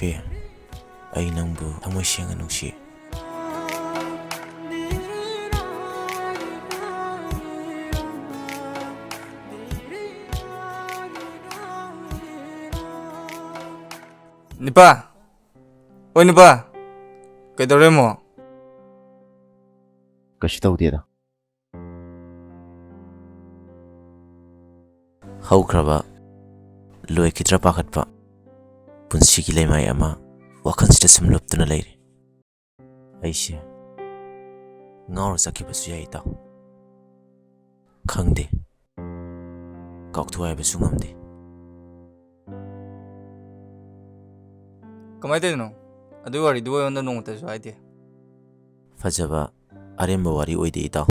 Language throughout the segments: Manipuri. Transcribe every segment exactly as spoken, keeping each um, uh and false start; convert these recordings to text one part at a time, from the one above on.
ꯑꯦ, ꯑꯩ ꯅꯪꯕꯨ ꯊꯃꯣꯏ ꯁꯦꯡꯅ ꯅꯨꯡꯁꯤ꯫ ꯅꯤꯄꯥ! ꯑꯣꯏ ꯅꯤꯄꯥ! ꯀꯩꯗꯧꯔꯦ ꯑꯃꯨꯛ? ꯀꯩꯁꯨ ꯇꯧꯗꯦꯗ꯫ ꯍꯧꯈ꯭ꯔꯕ, ꯂꯣꯏꯈꯤꯗ꯭ꯔꯥ ꯄꯥꯈꯠꯄ ꯄꯨꯟꯁꯤꯒꯤ ꯂꯩꯃꯥꯏ ꯑꯃ ꯋꯥꯈꯜꯁꯤꯗ ꯁꯨꯝ ꯂꯨꯞꯇꯨꯅ ꯂꯩꯔꯤ꯫ ꯑꯩꯁꯦ ꯉꯥꯎꯔ ꯆꯠꯈꯤꯕꯁꯨ ꯌꯥꯏ, ꯏꯇꯥꯎ꯫ ꯈꯪꯗꯦ꯫ ꯀꯥꯎꯊꯣꯛ ꯍꯥꯏꯕꯁꯨ ꯉꯝꯗꯦ꯫ ꯀꯃꯥꯏ ꯇꯧꯔꯤꯅꯣ? ꯑꯗꯨꯒꯤ ꯋꯥꯔꯤꯗꯨꯕꯨ ꯑꯩꯉꯣꯟꯗ ꯅꯣꯡꯃꯇꯁꯨ ꯍꯥꯏꯗꯦ꯫ ꯐꯖꯕ ꯑꯔꯦꯝꯕ ꯋꯥꯔꯤ ꯑꯣꯏꯗꯦ, ꯏꯇꯥꯎ꯫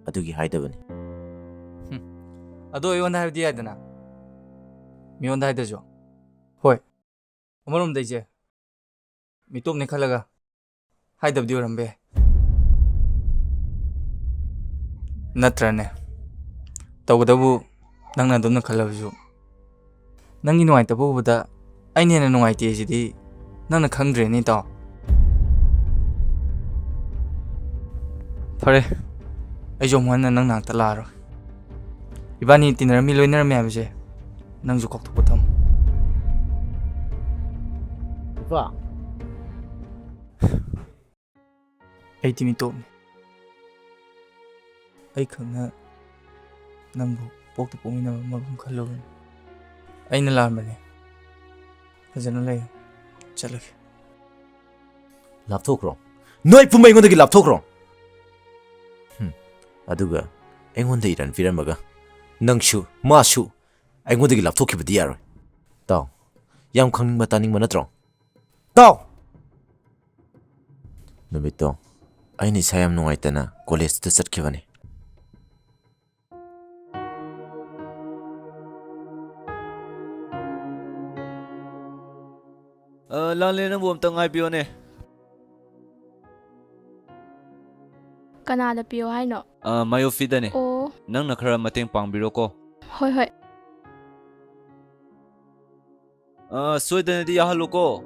ꯑꯗꯨꯒꯤ ꯍꯥꯏꯗꯕꯅꯤ꯫ ꯍꯨꯝ꯫ ꯑꯗꯣ ꯑꯩꯉꯣꯟꯗ ꯍꯥꯏꯕꯗꯤ ꯌꯥꯏꯗꯅ, ꯃꯤꯉꯣꯟꯗ ꯍꯥꯏꯗ꯭ꯔꯁꯨ꯫ ꯍꯣꯏ, ꯑꯃꯔꯣꯝꯗ ꯑꯩꯁꯦ ꯃꯤꯇꯣꯞꯅꯦ ꯈꯜꯂꯒ ꯍꯥꯏꯗꯕꯗꯤ ꯑꯣꯏꯔꯝꯕ ꯌꯥꯏ꯫ ꯅꯠꯇ꯭ꯔꯅꯦ? ꯇꯧꯒꯗꯕꯨ ꯅꯪꯅ ꯑꯗꯨꯝꯅ ꯈꯜꯂꯕꯁꯨ꯫ ꯅꯪꯒꯤ ꯅꯨꯡꯉꯥꯏꯇꯕ ꯎꯕꯗ ꯑꯩꯅ ꯍꯦꯟꯅ ꯅꯨꯡꯉꯥꯏꯇꯦ ꯁꯤꯗꯤ ꯅꯪꯅ ꯈꯪꯗ꯭ꯔꯦꯅꯦ, ꯏꯇꯥꯎ꯫ ꯐꯔꯦ, ꯑꯩꯁꯨ ꯑꯃꯨꯛ ꯍꯟꯅ ꯅꯪ ꯅꯥꯛꯇ ꯂꯥꯛꯑꯔꯣꯏ꯫ ꯏꯕꯥꯅꯤ ꯇꯤꯟꯅꯔꯝꯃꯤ, ꯂꯣꯏꯅꯔꯝꯃꯤ ꯍꯥꯏꯕꯁꯦ ꯅꯪꯁꯨ ꯀꯥꯎꯊꯣꯛꯄ ꯊꯝꯃꯨ꯫ ꯏꯄꯥ꯫ ꯑꯩꯗꯤ ꯃꯤꯇꯣꯞꯅꯤ꯫ ꯑꯩ ꯈꯛꯅ ꯅꯪꯕꯨ ꯄꯣꯛꯇ ꯄꯣꯛꯃꯤꯟꯅꯕ ꯃꯒꯨꯝ ꯈꯜꯂꯨꯕꯅꯤ꯫ ꯑꯩꯅ ꯂꯥꯟꯕꯅꯤ꯫ ꯐꯖꯅ ꯂꯩꯌꯨ꯫ ꯆꯠꯂꯒꯦ꯫ ꯂꯥꯞꯊꯣꯛꯈ꯭ꯔꯣ꯫ ꯅꯣꯏ ꯄꯨꯝꯕ ꯑꯩꯉꯣꯟꯗꯒꯤ ꯂꯥꯞꯊꯣꯛꯈ꯭ꯔꯣ꯫ ꯍꯨꯝ꯫ ꯑꯗꯨꯒ ꯑꯩꯉꯣꯟꯗ ꯏꯔꯟ ꯄꯤꯔꯝꯃꯒ ꯅꯪꯁꯨ, ꯃꯥꯁꯨ ꯑꯩꯉꯣꯟꯗꯒꯤ ꯂꯥꯞꯊꯣꯛꯈꯤꯕꯗꯤ ꯌꯥꯔꯣꯏ꯫ ꯇꯥꯎ, ꯌꯥꯝ ꯈꯪꯅꯤꯡꯕ ꯇꯥꯅꯤꯡꯕ ꯅꯠꯇ꯭ꯔꯣ? ꯇꯥꯎ! ꯅꯨꯃꯤꯠꯇꯣ ꯑꯩꯅ ꯏꯁꯥ ꯌꯥꯝ ꯅꯨꯡꯉꯥꯏꯇꯅ ꯀꯣꯂꯦꯖꯇ ꯆꯠꯈꯤꯕꯅꯤ꯫ ꯑ, ꯂꯥꯡꯂꯦ, ꯅꯪꯕꯨ ꯑꯝꯇ ꯉꯥꯏꯕꯤꯌꯣꯅꯦ꯫ ꯀꯅꯥꯗ ꯄꯤꯌꯣ ꯍꯥꯏꯅꯣ? ꯑ, ꯃꯥꯌꯣꯐꯤꯗꯅꯦ꯫ ꯑꯣ꯫ ꯅꯪꯅ ꯈꯔ ꯃꯇꯦꯡ ꯄꯥꯡꯕꯤꯔꯣꯀꯣ꯫ ꯍꯣꯏ, ꯍꯣꯏ꯫ ꯑ, ꯁꯣꯏꯗꯅꯗꯤ ꯌꯥꯎꯍꯜꯂꯨꯀꯣ꯫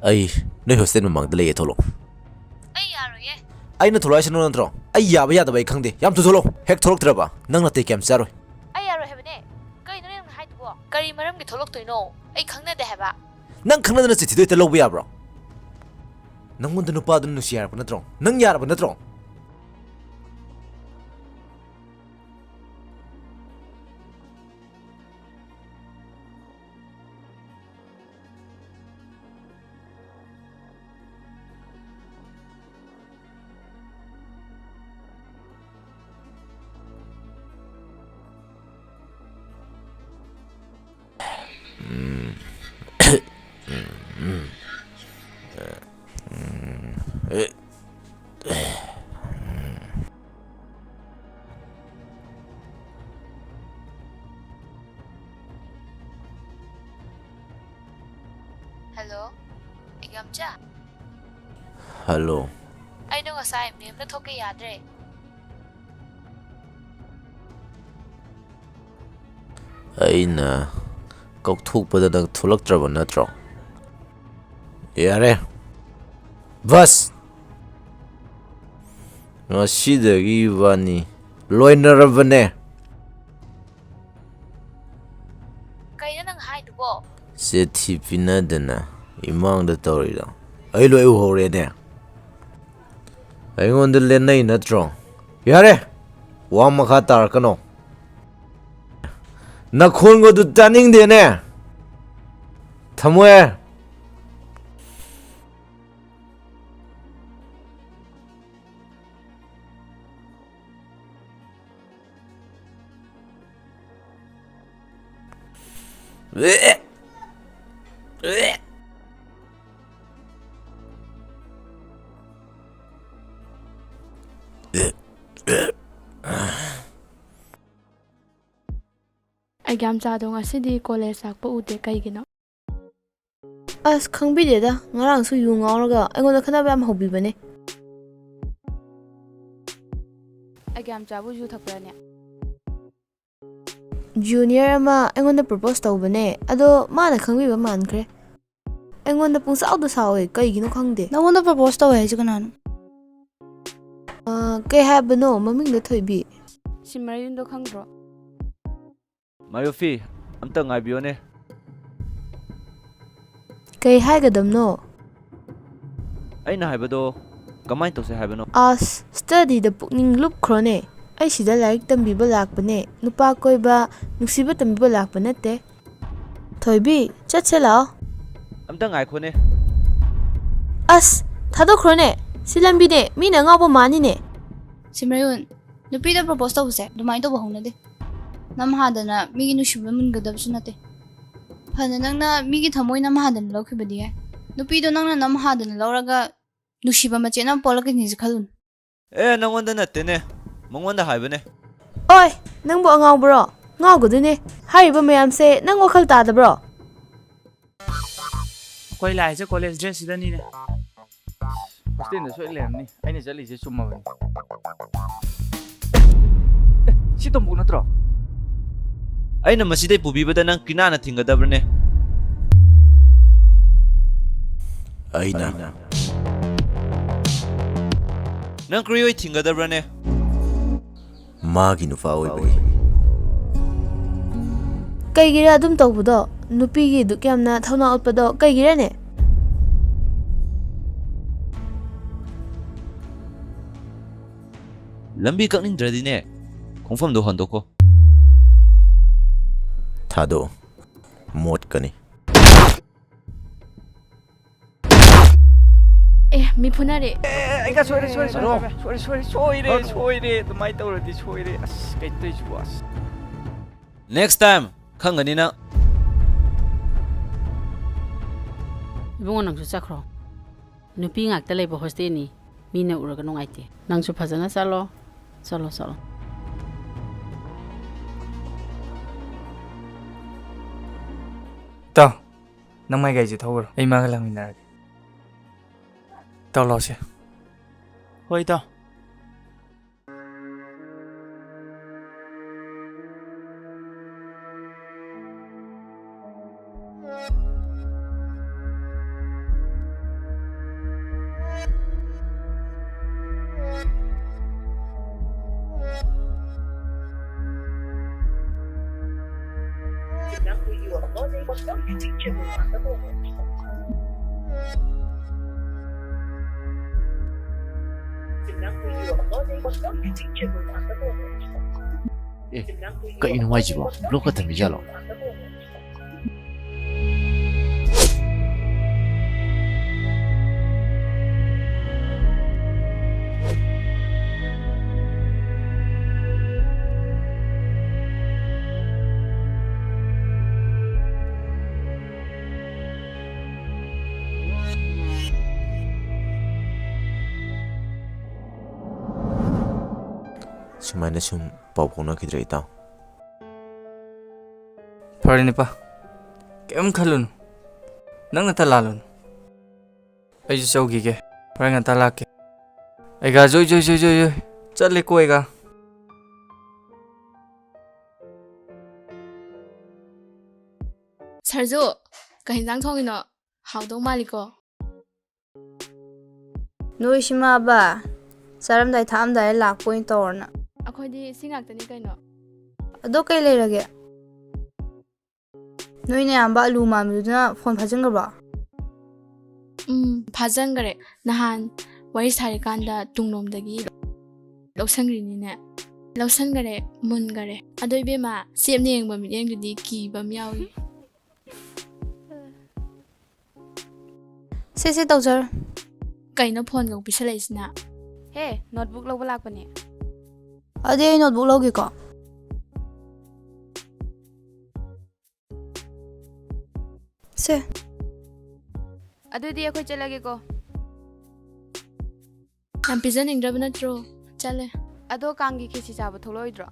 ꯑꯩ ꯅꯣꯏ ꯍꯣꯁꯇꯦꯜ ꯃꯃꯥꯡꯗ ꯂꯩꯌꯦ, ꯊꯣꯛꯂꯛꯑꯣ꯫ ꯑꯩ ꯌꯥꯔꯣꯏꯌꯦ꯫ ꯑꯩꯅ ꯊꯣꯛꯂꯛꯑꯣ ꯍꯥꯏꯁꯤꯅꯣ ꯅꯠꯇ꯭ꯔꯣ? ꯑꯩ ꯌꯥꯕ ꯌꯥꯗꯕ ꯑꯩ ꯈꯪꯗꯦ꯫ ꯌꯥꯝ ꯊꯨ ꯊꯣꯛꯂꯛꯑꯣ꯫ ꯍꯦꯛ ꯊꯣꯛꯂꯛꯇ꯭ꯔꯕ ꯅꯪ ꯅꯥꯇꯩ ꯀꯌꯥꯝ ꯆꯥꯔꯣꯏ꯫ ꯑꯩ ꯌꯥꯔꯣꯏ ꯍꯥꯏꯕꯅꯦ꯫ ꯀꯩꯅꯣ ꯅꯪꯅ ꯍꯥꯏꯗꯨꯕꯣ? ꯀꯔꯤ ꯃꯔꯝꯒꯤ ꯊꯣꯛꯂꯛꯇꯣꯏꯅꯣ? ꯑꯩ ꯈꯪꯅꯗꯦ ꯍꯥꯏꯕ꯫ ꯅꯪ ꯈꯪꯅꯗꯅ ꯆꯤꯊꯤꯗꯣ ꯍꯦꯛꯇ ꯂꯧꯕ ꯌꯥꯕ꯭ꯔꯣ? ꯅꯪꯉꯣꯟꯗ ꯅꯨꯄꯥꯗꯨꯅ ꯅꯨꯡꯁꯤ ꯍꯥꯏꯔꯛꯄ ꯅꯠꯇ꯭ꯔꯣ? ꯅꯪ ꯌꯥꯔꯕ ꯅꯠꯇ꯭ꯔꯣ? Hello, ꯏꯒꯥꯝꯆꯥ꯫ Hello꯫ ꯑꯩꯗꯣ ꯉꯁꯥꯏ ꯃꯦꯝꯅ ꯊꯣꯛꯀꯦ ꯌꯥꯗ꯭ꯔꯦ꯫ ꯑꯩꯅ ꯀꯧꯊꯣꯛꯄꯗ ꯅꯪ ꯊꯣꯛꯂꯛꯇ꯭ꯔꯕ ꯅꯠꯇ꯭ꯔꯣ? ꯌꯥꯔꯦ꯫ ꯕꯁ! ꯉꯁꯤꯗꯒꯤ ꯏꯕꯥꯅꯤ ꯂꯣꯏꯅꯔꯕꯅꯦ꯫ ꯀꯩꯅꯣ ꯅꯪ ꯍꯥꯏꯗꯨꯕꯣ? ꯆꯤꯊꯤ ꯄꯤꯅꯗꯅ ꯏꯃꯥꯡꯗ ꯇꯧꯔꯤꯗꯣ ꯑꯩ ꯂꯣꯏ ꯎꯍꯧꯔꯦꯅꯦ꯫ ꯑꯩꯉꯣꯟꯗ ꯂꯦꯟꯅꯩ ꯅꯠꯇ꯭ꯔꯣ? ꯌꯥꯔꯦ, ꯋꯥ ꯃꯈꯥ ꯇꯥꯔꯛꯀꯅꯣ꯫ ꯅꯈꯣꯟꯒꯗꯨ ꯇꯥꯅꯤꯡꯗꯦꯅꯦ꯫ ꯊꯝꯃꯣꯍꯦ꯫ ꯑꯩꯒ꯭ꯌꯥꯝꯆꯥꯗꯣ ꯉꯁꯤꯗꯤ ꯀꯣꯂꯦꯖ ꯂꯥꯛꯄ ꯎꯗꯦ, ꯀꯩꯒꯤꯅꯣ? ꯑꯁ, ꯈꯪꯕꯤꯗꯦꯗ, ꯉꯔꯥꯡꯁꯨ ꯌꯨ ꯉꯥꯎꯔꯒ ꯑꯩꯉꯣꯟꯗ ꯈꯠꯅꯕ ꯌꯥꯝ ꯍꯧꯕꯤꯕꯅꯦ꯫ ꯑꯩꯒ꯭ꯌꯥꯝꯆꯥꯕꯨ ꯌꯨ ꯊꯛꯄ꯭ꯔꯥꯅꯦ? ꯖꯨꯅꯤꯌꯔ ꯑꯃ ꯑꯩꯉꯣꯟꯗ ꯄ꯭ꯔꯣꯄꯣꯁ ꯇꯧꯕꯅꯦ, ꯑꯗꯣ ꯃꯥꯅ ꯈꯪꯕꯤꯕ ꯃꯥꯟꯈ꯭ꯔꯦ꯫ ꯑꯩꯉꯣꯟꯗ ꯄꯨꯡꯁꯥꯎꯗ ꯁꯥꯎꯋꯦ, ꯀꯩꯒꯤꯅꯣ ꯈꯪꯗꯦ꯫ ꯅꯪꯉꯣꯟꯗ ꯄ꯭ꯔꯄꯣꯁ ꯇꯧꯋꯦ ꯍꯥꯏꯁꯦ ꯀꯅꯥꯅꯣ? ꯑꯥ, ꯀꯩ ꯍꯥꯏꯕꯅꯣ ꯃꯃꯤꯡꯗꯣ, ꯊꯣꯏꯕꯤ? ꯁꯤꯃꯔꯌꯨꯟꯗꯣ ꯈꯪꯗ꯭ꯔꯣ? ꯃꯥꯌꯣꯐꯤ, ꯑꯝꯇ ꯉꯥꯏꯕꯤꯌꯣꯅꯦ꯫ ꯀꯩ ꯍꯥꯏꯒꯗꯕꯅꯣ? ꯑꯩꯅ ꯍꯥꯏꯕꯗꯣ ꯀꯃꯥꯏꯅ ꯇꯧꯁꯦ ꯍꯥꯏꯕꯅꯣ? ꯑꯁ, ꯁ꯭ꯇꯗꯤꯗ ꯄꯨꯛꯅꯤꯡ ꯂꯨꯞꯈ꯭ꯔꯣꯅꯦ꯫ ꯑꯩ ꯁꯤꯗ ꯂꯥꯏꯔꯤꯛ ꯇꯝꯕꯤꯕ ꯂꯥꯛꯄꯅꯦ, ꯅꯨꯄꯥ ꯀꯣꯏꯕ, ꯅꯨꯡꯁꯤꯕ ꯇꯝꯕꯤꯕ ꯂꯥꯛꯄ ꯅꯠꯇꯦ꯫ ꯊꯣꯏꯕꯤ, ꯆꯠꯁꯦ ꯂꯥꯛꯑꯣ꯫ ꯑꯝꯇ ꯉꯥꯏꯈꯣꯅꯦ꯫ ꯑꯁ, ꯊꯥꯗꯣꯛꯈ꯭ꯔꯣꯅꯦ꯫ ꯁꯤ ꯂꯝꯕꯤꯅꯦ, ꯃꯤꯅ ꯑꯉꯥꯎꯕ ꯃꯥꯅꯤꯅꯦ꯫ ꯁꯤꯃꯔꯌꯨꯟ, ꯅꯨꯄꯤꯗ ꯄ꯭ꯔꯄꯣꯁ ꯇꯧꯕꯁꯦ ꯑꯗꯨꯃꯥꯏꯅ ꯇꯧꯕ ꯍꯧꯅꯗꯦ꯫ ꯅꯝꯍꯥꯗꯅ ꯃꯤꯒꯤ ꯅꯨꯡꯁꯤꯕ ꯃꯨꯟꯒꯗꯕꯁꯨ ꯅꯠꯇꯦ꯫ ꯐꯅ ꯅꯪꯅ ꯃꯤꯒꯤ ꯊꯃꯣꯏ ꯅꯝꯍꯥꯗꯅ ꯂꯧꯈꯤꯕꯗꯤ ꯌꯥꯏ꯫ ꯅꯨꯄꯤꯗꯣ ꯅꯪꯅ ꯅꯝꯍꯥꯗꯅ ꯂꯧꯔꯒ ꯅꯨꯡꯁꯤꯕ ꯃꯆꯦꯠ ꯑꯃ ꯄꯣꯛꯂꯛꯀꯅꯤꯁꯦ ꯈꯜꯂꯨꯅꯨ꯫ ꯑꯦ, ꯅꯪꯉꯣꯟꯗ ꯅꯠꯇꯦꯅꯦ, ꯃꯉꯣꯟꯗ ꯍꯥꯏꯕꯅꯦ꯫ ꯑꯣꯏ, ꯅꯪꯕꯨ ꯑꯉꯥꯎꯕ꯭ꯔꯣ? ꯉꯥꯎꯒꯗꯣꯏꯅꯦ꯫ ꯍꯥꯏꯔꯤꯕ ꯃꯌꯥꯝꯁꯦ ꯅꯪ ꯋꯥꯈꯜ ꯇꯥꯗꯕ꯭ꯔꯣ? ꯑꯩꯈꯣꯏ ꯂꯥꯛꯏꯁꯦ ꯀꯣꯂꯦꯖ ꯗ꯭ꯔꯦꯁꯁꯤꯗꯅꯤꯅꯦ꯫ ꯍꯣꯁꯇꯦꯜꯗ ꯁꯣꯏ ꯂꯩꯔꯝꯅꯤ꯫ ꯑꯩꯅ ꯆꯠꯂꯤꯁꯦ ꯆꯨꯝꯃꯕꯅꯤ꯫ ꯑꯦ, ꯁꯤ ꯇꯣꯝꯄꯣꯛ ꯅꯠꯇ꯭ꯔꯣ? ꯑꯩꯅ ꯃꯁꯤꯗꯩ ꯄꯨꯕꯤꯕꯗ ꯅꯪ ꯀ꯭ꯔꯤꯅꯥꯅ ꯊꯤꯡꯒꯗꯕ꯭ꯔꯅꯦ? ꯑꯩꯅ꯫ ꯅꯪ ꯀ꯭ꯔꯤꯑꯣꯏ ꯊꯤꯡꯒꯗꯕ꯭ꯔꯅꯦ? ꯃꯥꯒꯤ ꯅꯨꯄꯥ ꯑꯣꯏꯕꯒꯤ꯫ ꯀꯩꯒꯤꯔ ꯑꯗꯨꯝ ꯇꯧꯕꯗꯣ? ꯅꯨꯄꯤꯒꯤ ꯑꯗꯨꯛ ꯌꯥꯝꯅ ꯊꯧꯅꯥ ꯎꯠꯄꯗꯣ ꯀꯩꯒꯤꯔꯅꯦ? ꯂꯝꯕꯤ ꯀꯛꯅꯤꯡꯗ꯭ꯔꯗꯤꯅꯦ, ꯈꯣꯡꯐꯝꯗꯣ ꯍꯣꯟꯗꯣꯛꯈꯣ꯫ ꯊꯥꯗꯣꯛꯑꯣ, ꯃꯣꯠꯀꯅꯤ꯫ ꯑꯦ, ꯃꯤ ꯐꯨꯅꯔꯦ꯫ ꯑꯦ, ꯑꯩꯒ ꯁꯣꯏꯔꯦ, ꯁꯣꯏꯔꯦ, ꯁꯣꯏꯔꯦ, ꯁꯣꯏꯔꯦ, ꯁꯣꯏꯔꯦ, ꯁꯣꯏꯔꯦ, ꯁꯣꯏꯔꯦ, ꯑꯗꯨꯃꯥꯏꯅ ꯇꯧꯔꯗꯤ ꯁꯣꯏꯔꯦ꯫ ꯑꯁ, ꯀꯩꯅꯣ ꯇꯧꯔꯤꯁꯤꯕꯣ, ꯑꯁ꯫ Next time ꯈꯪꯒꯅꯤ ꯅꯪ꯫ ꯏꯕꯨꯡꯉꯣ, ꯅꯪꯁꯨ ꯆꯠꯈ꯭ꯔꯣ꯫ ꯅꯨꯄꯤ ꯉꯥꯛꯇ ꯂꯩꯕ ꯍꯣꯁꯇꯦꯜꯅꯤ, ꯃꯤꯅ ꯎꯔꯒ ꯅꯨꯡꯉꯥꯏꯇꯦ꯫ ꯅꯪꯁꯨ ꯐꯖꯅ ꯆꯠꯂꯣ, ꯆꯠꯂꯣ, ꯆꯠꯂꯣ꯫ ꯏꯇꯥꯎ, ꯅꯪ ꯃꯥꯏꯒꯥꯏꯁꯦ ꯊꯧꯈ꯭ꯔꯣ, ꯑꯩ ꯃꯥꯒ ꯂꯥꯛꯃꯤꯟꯅꯔꯒꯦ꯫ ꯏꯇꯥꯎ, ꯂꯥꯛꯑꯣꯁꯦ꯫ ꯍꯣꯏ, ꯏꯇꯥꯎ꯫ The number you are calling is not reachable at the moment. The number you are calling is not reachable at the moment. A, The number you ꯀꯩꯅꯣ are ꯍꯥꯏꯁꯤꯕꯣ? Calling is not Block ꯈꯛꯇ ꯊꯝꯃꯤꯖꯥꯠꯂꯣ? Reachable at the moment. ꯁꯨꯃꯥꯏꯅ ꯁꯨꯝ ꯄꯥꯎ ꯐꯥꯎꯅꯈꯤꯗ꯭ꯔꯦ, ꯏꯇꯥꯎ꯫ ꯐꯔꯦꯅꯦ, ꯄꯥ꯫ ꯀꯩꯝ ꯈꯜꯂꯨꯅꯨ꯫ ꯅꯪ ꯅꯊꯟ ꯂꯥꯜꯂꯨꯅꯨ꯫ ꯑꯩꯁꯨ ꯆꯧꯈꯤꯒꯦ꯫ ꯍꯣꯔꯦꯟ ꯉꯟꯇꯥ ꯂꯥꯛꯀꯦ꯫ ꯑꯩꯒ ꯖꯣꯏ, ꯖꯣꯏ, ꯖꯣꯏ, ꯖꯣꯏ, ꯖꯣꯏ꯫ ꯆꯠꯂꯦꯀꯣ ꯑꯩꯒ꯫ ꯁꯔꯖꯨ, ꯀꯩ ꯍꯦꯟꯖꯥꯡ ꯊꯣꯡꯉꯤꯅꯣ? ꯍꯥꯎꯗꯧ ꯃꯥꯜꯂꯤꯀꯣ꯫ ꯅꯣꯏ ꯁꯤꯃꯥꯕ ꯆꯥꯔꯝꯗꯥꯏ ꯊꯛꯑꯝꯗꯥꯏ ꯂꯥꯛꯄ ꯑꯣꯏꯅ ꯇꯧꯔꯣ ꯅꯪ꯫ ꯑꯩꯈꯣꯏꯗꯤ ꯁꯤ ꯉꯥꯛꯇꯅꯤ ꯀꯩꯅꯣ꯫ ꯑꯗꯣ ꯀꯩ ꯂꯩꯔꯒꯦ? ꯅꯣꯏ ꯅꯌꯥꯝꯕ ꯑꯂꯨ ꯃꯥꯟꯕꯗꯨꯅ ꯐꯣꯟ ꯐꯥꯖꯤꯟꯈ꯭ꯔꯕꯣ? ꯎꯝ, ꯐꯥꯖꯤꯟꯈꯔꯦ꯫ ꯅꯍꯥꯟ ꯋꯥꯔꯤ ꯁꯥꯔꯤꯀꯥꯟꯗ ꯇꯨꯡꯂꯣꯝꯗꯒꯤ ꯂꯧꯁꯟꯈ꯭ꯔꯤꯅꯤꯅꯦ꯫ ꯂꯧꯁꯟꯈꯔꯦ, ꯃꯨꯟꯈꯔꯦ꯫ ꯑꯗꯣ ꯏꯕꯦꯝꯃ, ꯆꯦꯞꯅ ꯌꯦꯡꯕ ꯃꯤꯠꯌꯦꯡꯗꯨꯗꯤ ꯀꯤꯕ ꯑꯃ ꯌꯥꯎꯏ꯫ ꯁꯦ, ꯁꯦ, ꯇꯧꯖꯔꯣ꯫ ꯀꯩꯅꯣ ꯐꯣꯟꯒ ꯑꯃꯨꯛ ꯄꯤꯁꯜꯂꯛꯏꯁꯤꯅ? ꯍꯦ, ꯅꯣꯠꯕꯨꯛ ꯂꯧꯕ ꯂꯥꯛꯄꯅꯦ꯫ ꯑꯗꯨꯗꯤ ꯑꯩ ꯅꯣꯠꯕꯨꯛ ꯂꯧꯒꯦꯀꯣ꯫ ꯁꯦ꯫ ꯑꯗꯨꯗꯤ ꯑꯩꯈꯣꯏ ꯆꯠꯂꯒꯦꯀꯣ꯫ ꯌꯥꯝ ꯄꯤꯖꯅꯤꯡꯗ꯭ꯔꯕ ꯅꯠꯇ꯭ꯔꯣ? ꯆꯠꯂꯦ꯫ ꯑꯗꯣ ꯀꯥꯡꯒꯤ ꯈꯦꯆꯤ ꯆꯥꯕ ꯊꯣꯛꯂꯛꯑꯣꯏꯗ꯭ꯔꯣ?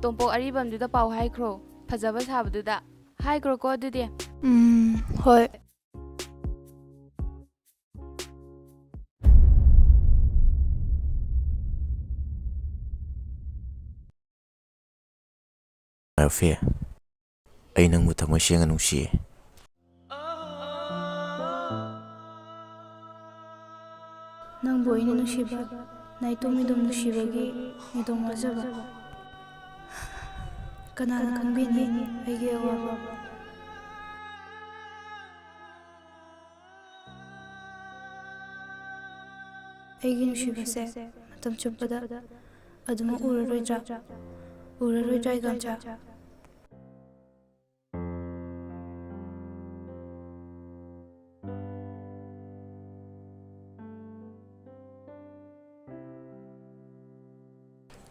ꯇꯣꯝꯄꯣꯛ ꯑꯔꯤꯕꯝꯗꯨꯗ ꯄꯥꯎ ꯍꯥꯏꯈ꯭ꯔꯣ, ꯐꯖꯕ ꯁꯥꯕꯗꯨꯗ꯫ ꯍꯥꯏꯈ꯭ꯔꯣꯀꯣ ꯑꯗꯨꯗꯤ꯫ ꯎꯝ, ꯍꯣꯏ꯫ ꯃꯥꯏꯐꯦ, ꯑꯩ ꯅꯪꯕꯨ ꯊꯃꯣꯏ ꯁꯦꯡꯅ ꯅꯨꯡꯁꯤꯌꯦ꯫ ꯅꯪꯕꯨ ꯑꯩꯅ ꯅꯨꯡꯁꯤꯕ, ꯅꯥꯏꯇꯣꯝ ꯃꯤꯗꯣꯝ ꯅꯨꯡꯁꯤꯕꯒꯤ ꯃꯤꯗꯣꯝ ꯋꯥꯖꯕ꯫ ꯀꯅꯥꯅ ꯈꯪꯕꯤꯅꯤ ꯑꯩꯒꯤ ꯑꯋꯥꯕ? ꯑꯩꯒꯤ ꯅꯨꯡꯁꯤꯕꯁꯦ ꯃꯇꯝ ꯆꯨꯞꯄꯗ ꯑꯗꯨꯃꯛ ꯎꯔꯔꯣꯏꯗ꯭ꯔꯥ? ꯎꯔꯔꯣꯏꯗ꯭ꯔꯥ, ꯏꯒꯥꯝꯆꯥ?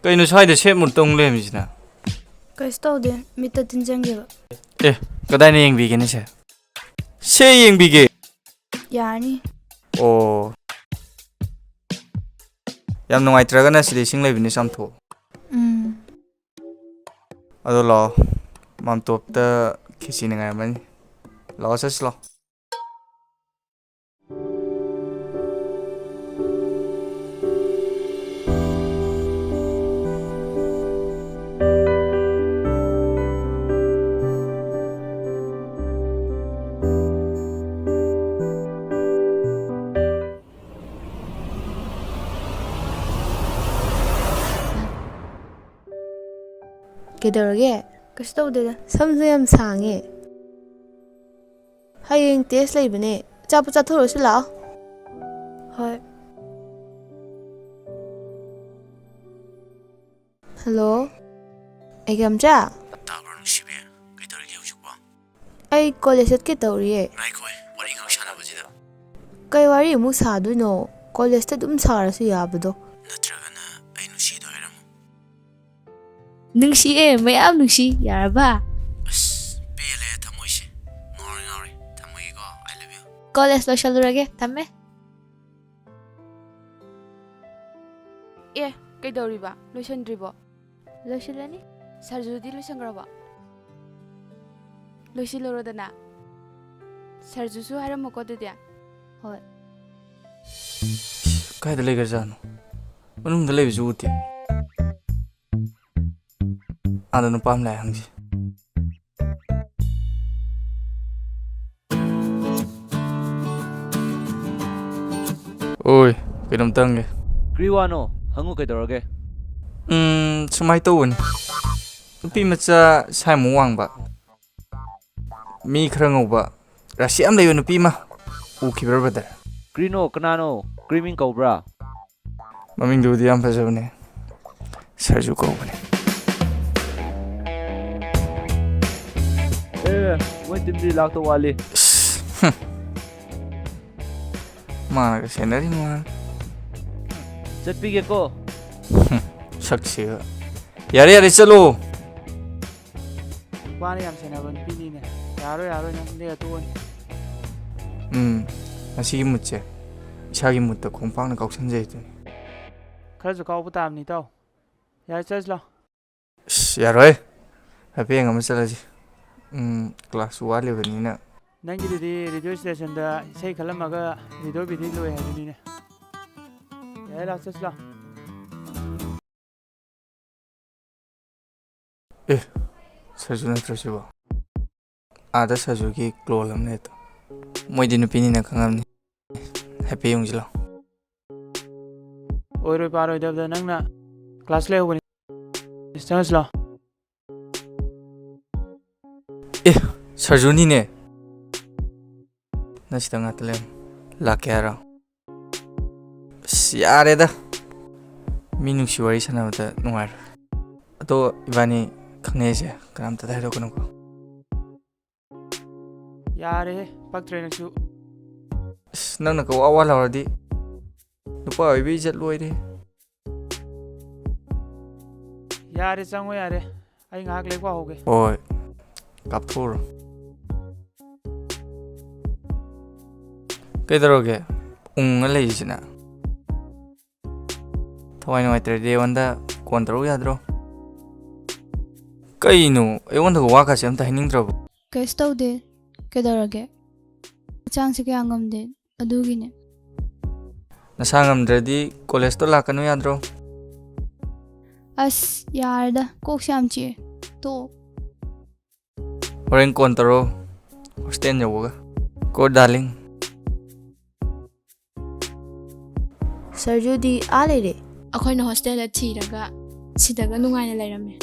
ꯀꯩꯅꯣ ꯁ꯭ꯋꯥꯏꯗ ꯁꯦꯠ ꯃꯨꯠ ꯇꯧ ꯂꯩꯔꯝꯃꯤꯁꯤꯅ? ꯀꯩꯁꯨ ꯇꯧꯗꯦ, ꯃꯤꯠꯇ ꯇꯤꯟ ꯆꯪꯈꯤꯕ꯫ ꯑꯦ, ꯀꯗꯥꯏꯅ ꯌꯦꯡꯕꯤꯒꯦꯅꯦ ꯁꯦ? ꯁꯦ ꯌꯦꯡꯕꯤꯒꯦ꯫ ꯌꯥꯔꯅꯤ꯫ ꯑꯣ꯫ ꯌꯥꯝ ꯅꯨꯡꯉꯥꯏꯇ꯭ꯔꯒꯅ ꯁꯤꯗ ꯏꯁꯤꯡ ꯂꯩꯕꯅꯤ, ꯆꯥꯝꯊꯣꯛꯑꯣ꯫ ꯎꯝ꯫ ꯑꯗꯣ ꯂꯥꯛꯑꯣ, ꯃꯥꯝꯇꯣꯞꯇ ꯈꯦꯆꯤꯅ ꯉꯥꯏꯔꯝꯃꯅꯤ꯫ ꯂꯥꯛꯑꯣ, ꯆꯠꯁꯤ ꯂꯥꯛꯑꯣ꯫ ꯀꯩꯗꯧꯔꯒꯦ? ꯀꯩꯁꯨ ꯇꯧꯗꯦꯗ꯫ ꯁꯝꯁꯨ ꯌꯥꯝ ꯁꯥꯡꯉꯦ꯫ ꯍꯌꯦꯡ ꯇꯦꯁ ꯂꯩꯕꯅꯦ꯫ ꯑꯆꯥꯄꯣꯠ ꯆꯥꯊꯣꯛꯎꯔꯁꯤ ꯂꯥꯛꯑꯣ꯫ ꯍꯣꯏ꯫ ꯍꯜꯂꯣ, ꯑꯦꯒꯥꯝꯆꯥ? ꯇꯥꯕ꯭ꯔꯣ ꯅꯨꯡꯁꯤꯕꯤ? ꯀꯩꯗꯧꯔꯤꯒꯦ ꯍꯧꯖꯤꯛꯄꯣ? ꯑꯩ ꯀꯣꯂꯦꯖ ꯆꯠꯀꯦ ꯇꯧꯔꯤꯌꯦ꯫ ꯉꯥꯏꯈꯣ, ꯋꯥꯔꯤ ꯉꯥꯏꯍꯥꯛ ꯁꯥꯟꯅꯕꯁꯤꯗ꯫ ꯀꯩ ꯋꯥꯔꯤ ꯑꯃꯨꯛ ꯁꯥꯗꯣꯏꯅꯣ? ꯀꯣꯂꯦꯖꯇ ꯑꯗꯨꯝ ꯁꯥꯔꯁꯨ ꯌꯥꯕꯗꯣ꯫ ꯅꯠꯇ꯭ꯔꯒꯅ ꯑꯩ ꯅꯨꯡꯁꯤꯗꯣ ꯍꯥꯏꯔꯝꯃꯣ꯫ ꯅꯨꯡꯁꯤꯌꯦ, ꯃꯌꯥꯝ ꯅꯨꯡꯁꯤ꯫ ꯌꯥꯔꯕ? ꯑꯁ, ꯄꯦꯜꯂꯦ ꯊꯃꯣꯏꯁꯦ꯫ ꯉꯥꯎꯔꯦ, ꯉꯥꯎꯔꯦ꯫ ꯊꯝꯃꯒꯦꯀꯣ꯫ I love you꯫ ꯀꯣꯂꯦꯖ ꯂꯣꯏꯁꯜꯂꯨꯔꯒꯦ꯫ ꯊꯝꯃꯦ꯫ ꯑꯦ, ꯀꯩꯗꯧꯔꯤꯕ? ꯂꯣꯏꯁꯟꯗ꯭ꯔꯤꯕꯣ? ꯂꯣꯏꯁꯤꯜꯂꯅꯤ꯫ ꯁꯔꯖꯨꯗꯤ ꯂꯣꯏꯁꯟꯈ꯭ꯔꯕꯣ? ꯂꯣꯏꯁꯤꯜꯂꯨꯔꯣꯗꯅ꯫ ꯁꯔꯖꯨꯁꯨ ꯍꯥꯏꯔꯝꯃꯣꯀꯣ ꯑꯗꯨꯗꯤ꯫ ꯍꯣꯏ꯫ ꯀꯥꯏꯗ ꯂꯩꯈ꯭ꯔꯖꯥꯠꯅꯣ? ꯃꯅꯨꯡꯗ ꯂꯩꯕꯁꯨ ꯎꯗꯦ꯫ ꯑꯥꯗ ꯅꯨꯄꯥ ꯑꯃ ꯂꯥꯛꯑꯦ, ꯍꯪꯁꯤ꯫ ꯑꯣꯏ, ꯀꯩꯅꯣꯝꯇ ꯍꯪꯒꯦ꯫ ꯀ꯭ꯔꯤ ꯋꯥꯅꯣ? ꯍꯪꯉꯨ, ꯀꯩꯗꯧꯔꯒꯦ? ꯎꯝ, ꯁꯨꯃꯥꯏꯅ ꯇꯧꯕꯅꯤ꯫ ꯅꯨꯄꯤ ꯃꯆꯥ ꯁꯥꯏꯃꯨꯛ ꯋꯥꯡꯕ, ꯃꯤ ꯈꯔ ꯉꯧꯕ, ꯔꯥꯁꯤ ꯌꯥꯝ ꯂꯩꯕ ꯅꯨꯄꯤ ꯑꯃ ꯎꯈꯤꯕ꯭ꯔꯥ, ꯕ꯭ꯔꯗꯔ? ꯀ꯭ꯔꯤꯅꯣ? ꯀꯅꯥꯅꯣ? ꯀ꯭ꯔꯤꯃꯤꯡ ꯀꯧꯕ꯭ꯔꯥ? ꯃꯃꯤꯡꯗꯨꯕꯨꯗꯤ ꯌꯥꯝ ꯐꯖꯕꯅꯦ, ꯁꯔꯖꯨ ꯀꯧꯕꯅꯦ꯫ ꯑꯦ, ꯃꯣꯏ ꯇꯤꯝꯗꯤ ꯂꯥꯛꯇꯧ ꯋꯥꯠꯂꯤ꯫ ꯏꯁ, ꯍꯨꯝ꯫ ꯃꯥꯅꯒ ꯁꯦꯟꯅꯔꯤ ꯃꯥꯅ꯫ ꯆꯠꯄꯤꯒꯦꯀꯣ꯫ ꯍꯨꯝ, ꯁꯛꯁꯤꯒ꯫ ꯌꯥꯔꯦ, ꯌꯥꯔꯦ, ꯆꯠꯂꯣ꯫ ꯅꯨꯄꯥꯅ ꯌꯥꯝ ꯁꯦꯟꯅꯕ ꯅꯨꯄꯤꯅꯤꯅꯦ꯫ ꯌꯥꯔꯣꯏ, ꯌꯥꯔꯣꯏ, ꯅꯪ ꯂꯦꯛꯑ ꯇꯣꯛꯑꯅꯤ꯫ ꯎꯝ, ꯉꯁꯤꯒꯤ ꯃꯨꯠꯁꯦ ꯏꯁꯥꯒꯤ ꯃꯨꯠꯇ ꯈꯣꯡꯄꯥꯛꯅ ꯀꯥꯎꯁꯟꯖꯩ ꯑꯗꯨꯅꯤ꯫ ꯈꯔꯁꯨ ꯀꯥꯎꯕ ꯇꯥꯕꯅꯤ, ꯏꯇꯥꯎ꯫ ꯌꯥꯔꯦ, ꯆꯠꯂꯁꯤ ꯂꯥꯎ꯫ ꯑꯁ, ꯌꯥꯔꯣꯏ꯫ ꯍꯥꯏꯐꯦꯠ ꯌꯦꯡ ꯑꯃ ꯆꯠꯂꯁꯤ꯫ ꯎꯝ, ꯀ꯭ꯂꯥꯁꯁꯨ ꯋꯥꯠꯂꯤꯕꯅꯤꯅ꯫ ꯅꯪꯒꯤꯗꯨꯗꯤ ꯔꯦꯗꯤꯑꯣ ꯁ꯭ꯇꯦꯁꯟꯗ ꯏꯁꯩ ꯈꯜꯂꯝꯃꯒ ꯔꯦꯗꯤꯑꯣ ꯕꯤꯗꯤ ꯂꯣꯏ ꯍꯥꯏꯗꯨꯅꯤꯅꯦ꯫ ꯌꯥꯔꯦ, ꯂꯥꯎ, ꯆꯠꯁꯤ ꯂꯥꯎ꯫ ꯑꯦ, ꯁꯔꯖꯨ ꯅꯠꯇ꯭ꯔꯣ ꯁꯤꯕꯣ? ꯑꯥꯗ ꯁꯔꯖꯨꯒꯤ ꯀ꯭ꯂꯣꯟ ꯑꯃ ꯂꯩ ꯑꯗꯣ꯫ ꯃꯣꯏꯗꯤ ꯅꯨꯄꯤꯅꯤꯅ ꯈꯪꯉꯝꯅꯤ꯫ ꯍꯥꯏꯐꯦꯠ ꯌꯦꯡꯉꯨꯁꯤ ꯂꯥꯎ꯫ ꯑꯣꯏꯔꯣꯏ ꯄꯥꯔꯣꯏꯗꯕꯗ ꯅꯪꯅ ꯀ꯭ꯂꯥꯁ ꯂꯩꯍꯧꯕꯅꯤ꯫ ꯆꯪꯉꯁꯤ ꯂꯥꯎ꯫ ꯑꯦ, ꯁꯔꯖꯨꯅꯤꯅꯦ꯫ ꯅꯪ ꯁꯤꯗ ꯉꯥꯛꯇ ꯂꯩꯔꯝꯃꯨ꯫ ꯂꯥꯛꯀꯦ ꯍꯥꯏꯔꯣ? ꯑꯁ, ꯌꯥꯔꯦꯗ꯫ ꯃꯤ ꯅꯨꯡꯁꯤ ꯋꯥꯔꯤ ꯁꯥꯟꯅꯕꯗ ꯅꯨꯡꯉꯥꯏꯔꯣꯏ꯫ ꯑꯗꯣ ꯏꯕꯥꯅꯤ ꯈꯪꯅꯩꯁꯦ ꯀꯅꯥꯝꯇꯗ ꯍꯥꯏꯗꯣꯛꯀꯅꯨꯀꯣ꯫ ꯌꯥꯔꯦꯍꯦ, ꯄꯛꯇ꯭ꯔꯦ ꯅꯪꯁꯨ꯫ ꯑꯁ, ꯅꯪꯅ ꯀꯋꯥ ꯋꯥ ꯂꯥꯎꯔꯗꯤ ꯅꯨꯄꯥ ꯑꯣꯏꯕ ꯏꯖꯠ ꯂꯣꯏꯔꯦ꯫ ꯌꯥꯔꯦ, ꯆꯪꯉꯣ ꯌꯥꯔꯦ꯫ ꯑꯩ ꯉꯥꯏꯍꯥꯛ ꯂꯥꯏꯔꯤꯛ ꯄꯥꯍꯧꯒꯦ꯫ ꯍꯣꯏ, ꯀꯥꯞꯊꯣꯛꯎꯔꯣ꯫ ꯀꯩꯗꯧꯔꯒꯦ? ꯎꯪꯉ ꯂꯩꯔꯤꯁꯤꯅ? ꯊꯋꯥꯏ ꯅꯨꯡꯉꯥꯏꯇ꯭ꯔꯗꯤ ꯑꯩꯉꯣꯟꯗ ꯀꯣꯟ ꯇꯧꯔꯛꯎ ꯌꯥꯗ꯭ꯔꯣ? ꯀꯩꯅꯣ, ꯑꯩꯉꯣꯟꯗꯒ ꯋꯥ ꯀꯥꯁꯦ ꯑꯝꯇ ꯍꯥꯏꯅꯤꯡꯗ꯭ꯔꯕꯣ? ꯀꯩꯁꯨ ꯇꯧꯗꯦ꯫ ꯀꯩꯗꯧꯔꯒꯦ? ꯍꯛꯆꯥꯡꯁꯦ ꯀꯌꯥ ꯉꯝꯗꯦ, ꯑꯗꯨꯒꯤꯅꯦ꯫ ꯅꯁꯥ ꯉꯝꯗ꯭ꯔꯗꯤ ꯀꯣꯂꯦꯖꯇꯣ ꯂꯥꯛꯀꯅꯨ ꯌꯥꯗ꯭ꯔꯣ? ꯑꯁ, ꯌꯥꯔꯦꯗ, ꯀꯣꯛꯁꯦ ꯌꯥꯝ ꯆꯤꯛꯑꯦ꯫ ꯇꯣꯛꯑꯣ꯫ ꯍꯣꯔꯦꯟ ꯀꯣꯟ ꯇꯧꯔꯣ, ꯍꯣꯁꯇꯦꯜ ꯌꯧꯕꯒ꯫ ꯀꯣ ꯗꯥꯔꯂꯤꯡ꯫ ꯁꯔꯖꯨꯗꯤ ꯑꯥ ꯂꯩꯔꯦ꯫ ꯑꯩꯈꯣꯏꯅ ꯍꯣꯁꯇꯦꯜꯗ ꯊꯤꯔꯒ ꯁꯤꯗꯒ ꯅꯨꯡꯉꯥꯏꯅ ꯂꯩꯔꯝꯃꯦ꯫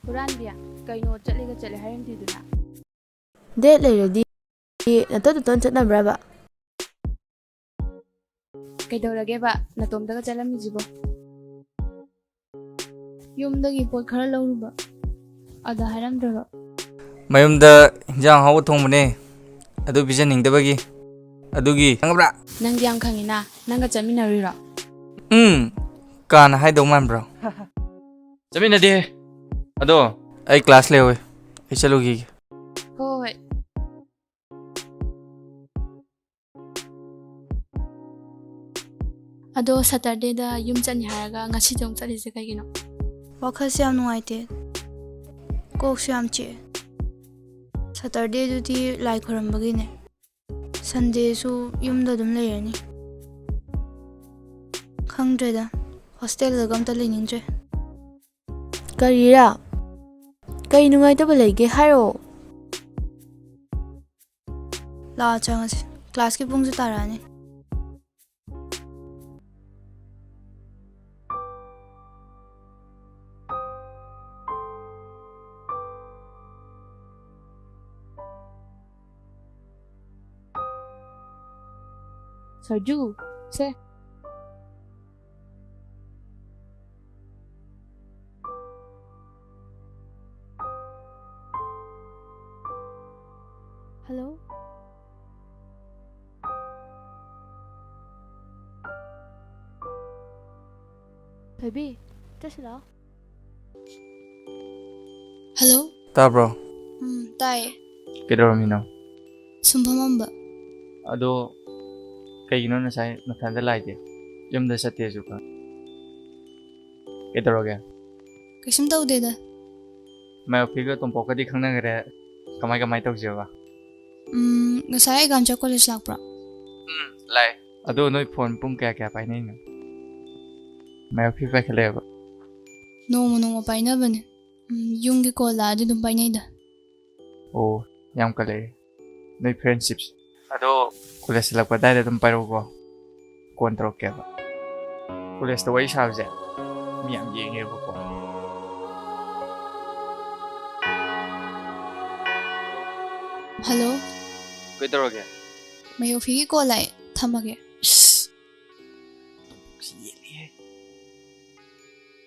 ꯍꯨꯔꯥꯟꯕꯤ, ꯀꯩꯅꯣ ꯆꯠꯂꯦꯒ ꯆꯠꯂꯦ ꯍꯥꯏꯔꯝꯗꯦꯗꯨꯅ? Date ꯂꯩꯔꯗꯤ ꯅꯇꯟ ꯅꯇꯟ ꯆꯠꯅꯕ꯭ꯔꯕ? ꯀꯩꯗꯧꯔꯒꯦꯕ ꯅꯇꯣꯝꯇꯒ ꯆꯠꯂꯝꯃꯤꯁꯤꯕꯣ? ꯌꯨꯝꯗꯒꯤ ꯄꯣꯠ ꯈꯔ ꯂꯧꯔꯨꯕ, ꯑꯗ ꯍꯥꯏꯔꯝꯗ꯭ꯔꯕ? ꯃꯌꯨꯝꯗ ꯍꯤꯟꯖꯥꯡ ꯑꯍꯥꯎꯕ ꯊꯣꯡꯕꯅꯦ, ꯑꯗꯨ ꯄꯤꯖꯅꯤꯡꯗꯕꯒꯤ꯫ ꯑꯗꯨꯒꯤ ꯈꯪꯉꯕ꯭ꯔꯥ? ꯅꯪꯗꯤ ꯌꯥꯝ ꯈꯪꯉꯤꯅ, ꯅꯪꯒ ꯆꯠꯃꯤꯟꯅꯔꯨꯏꯔꯣ? ꯎꯝ, ꯀꯥꯅ ꯍꯥꯏꯗꯧ ꯃꯥꯟꯕ꯭ꯔꯣ? ꯆꯠꯃꯤꯟꯅꯗꯦ꯫ ꯑꯗꯣ ꯑꯩ class ꯂꯩꯍꯧꯋꯦ, ꯑꯩ ꯆꯠꯂꯨꯈꯤꯒꯦ꯫ ꯍꯣꯏ, ꯍꯣꯏ꯫ ꯑꯗꯣ Saturdayꯗ ꯌꯨꯝ ꯆꯠꯅꯤ ꯍꯥꯏꯔꯒ ꯉꯁꯤꯗꯤ ꯑꯃꯨꯛ ꯆꯠꯂꯤꯁꯦ ꯀꯩꯒꯤꯅꯣ? ꯋꯥꯈꯜꯁꯦ ꯌꯥꯝ ꯅꯨꯡꯉꯥꯏꯇꯦ, ꯀꯣꯛꯁꯨ ꯌꯥꯝ ꯆꯤꯛꯑꯦ꯫ Saturdayꯗꯨꯗꯤ ꯂꯥꯏ ꯈꯣꯏꯔꯝꯕꯒꯤꯅꯦ꯫ Sundayꯁꯨ ꯌꯨꯝꯗ ꯑꯗꯨꯝ ꯂꯩꯔꯅꯤ꯫ ꯈꯪꯗ꯭ꯔꯦꯗ, hostelꯗꯒ ꯑꯝꯇ ꯂꯩꯅꯤꯡꯗ꯭ꯔꯦ꯫ ꯀꯔꯤꯔꯥ? ꯀꯩ ꯅꯨꯡꯉꯥꯏꯇꯕ ꯂꯩꯒꯦ ꯍꯥꯏꯔꯛꯑꯣ꯫ ꯂꯥꯛꯑꯣ, ꯆꯪꯉꯁꯤ꯫ Classꯀꯤ ꯄꯨꯡꯁꯨ ꯇꯥꯔꯛꯑꯅꯤ꯫ ꯁꯔꯖꯨ, ꯁꯦ꯫ Hello? Baby, ꯆꯠꯁꯤꯔꯣ? Hello? ꯇꯥꯕ꯭ꯔꯣ? ꯎꯝ, ꯇꯥꯏꯌꯦ꯫ ꯀꯩꯗꯧꯔꯝꯃꯤꯅꯣ? ꯁꯨꯝ ꯐꯝꯃꯝꯕ꯫ ꯑꯗꯣ ꯀꯩꯒꯤꯅꯣ ꯉꯁꯥꯏ ꯅꯊꯟꯗ ꯂꯥꯛꯏꯗꯤ? ꯌꯨꯝꯗ ꯆꯠꯇꯦꯁꯨ ꯈꯪ-, ꯀꯩꯗꯧꯔꯒꯦ? ꯀꯩꯁꯨꯝ ꯇꯧꯗꯦꯗ꯫ ꯃꯥꯌꯣꯐꯤꯒ ꯇꯣꯝꯄꯣꯛꯀꯗꯤ ꯈꯪꯅꯈ꯭ꯔꯦ꯫ ꯀꯃꯥꯏ ꯀꯃꯥꯏ ꯇꯧꯁꯦꯕ? ꯎꯝ, ꯉꯁꯥꯏ ꯑꯩ ꯒꯥꯟꯆꯥ college ꯂꯥꯛꯄ꯭ꯔꯣ? ꯎꯝ, ꯂꯥꯛꯑꯦ꯫ ꯑꯗꯣ ꯅꯣꯏ phone ꯄꯨꯡ ꯀꯌꯥ ꯀꯌꯥ ꯄꯥꯏꯅꯩꯅꯣ? ꯃꯥꯌꯣꯐꯤ ꯄꯥꯏꯈꯠꯂꯛꯑꯦꯕ꯫ ꯅꯣꯡꯃ ꯅꯣꯡꯃ ꯄꯥꯏꯅꯕꯅꯦ꯫ ꯎꯝ, ꯌꯨꯝꯒꯤ call ꯂꯥꯛꯑꯗꯤ ꯑꯗꯨꯝ ꯄꯥꯏꯅꯩꯗ꯫ ꯑꯣ, ꯌꯥꯝ ꯀꯜꯂꯛꯑꯦ ꯅꯣꯏ friendshipꯁꯦ꯫ ꯑꯗꯣ college ꯍꯜꯂꯛꯄ ꯑꯗꯥꯏꯗ ꯑꯗꯨꯝ ꯄꯥꯏꯔꯛꯎꯀꯣ꯫ ꯀꯣꯟ ꯇꯧꯔꯛꯀꯦꯕ꯫ Collegeꯇ ꯋꯥꯔꯤ ꯁꯥꯕꯁꯦ ꯃꯤ ꯌꯥꯝ ꯌꯦꯡꯉꯦꯕꯀꯣ꯫ ꯍꯜꯂꯣ꯫ ꯀꯩꯗꯧꯔꯒꯦ? ꯃꯌꯣꯐꯤꯒꯤ ꯀꯣꯜ ꯂꯥꯛꯑꯦ, ꯊꯝꯃꯒꯦ꯫ ꯏꯁ!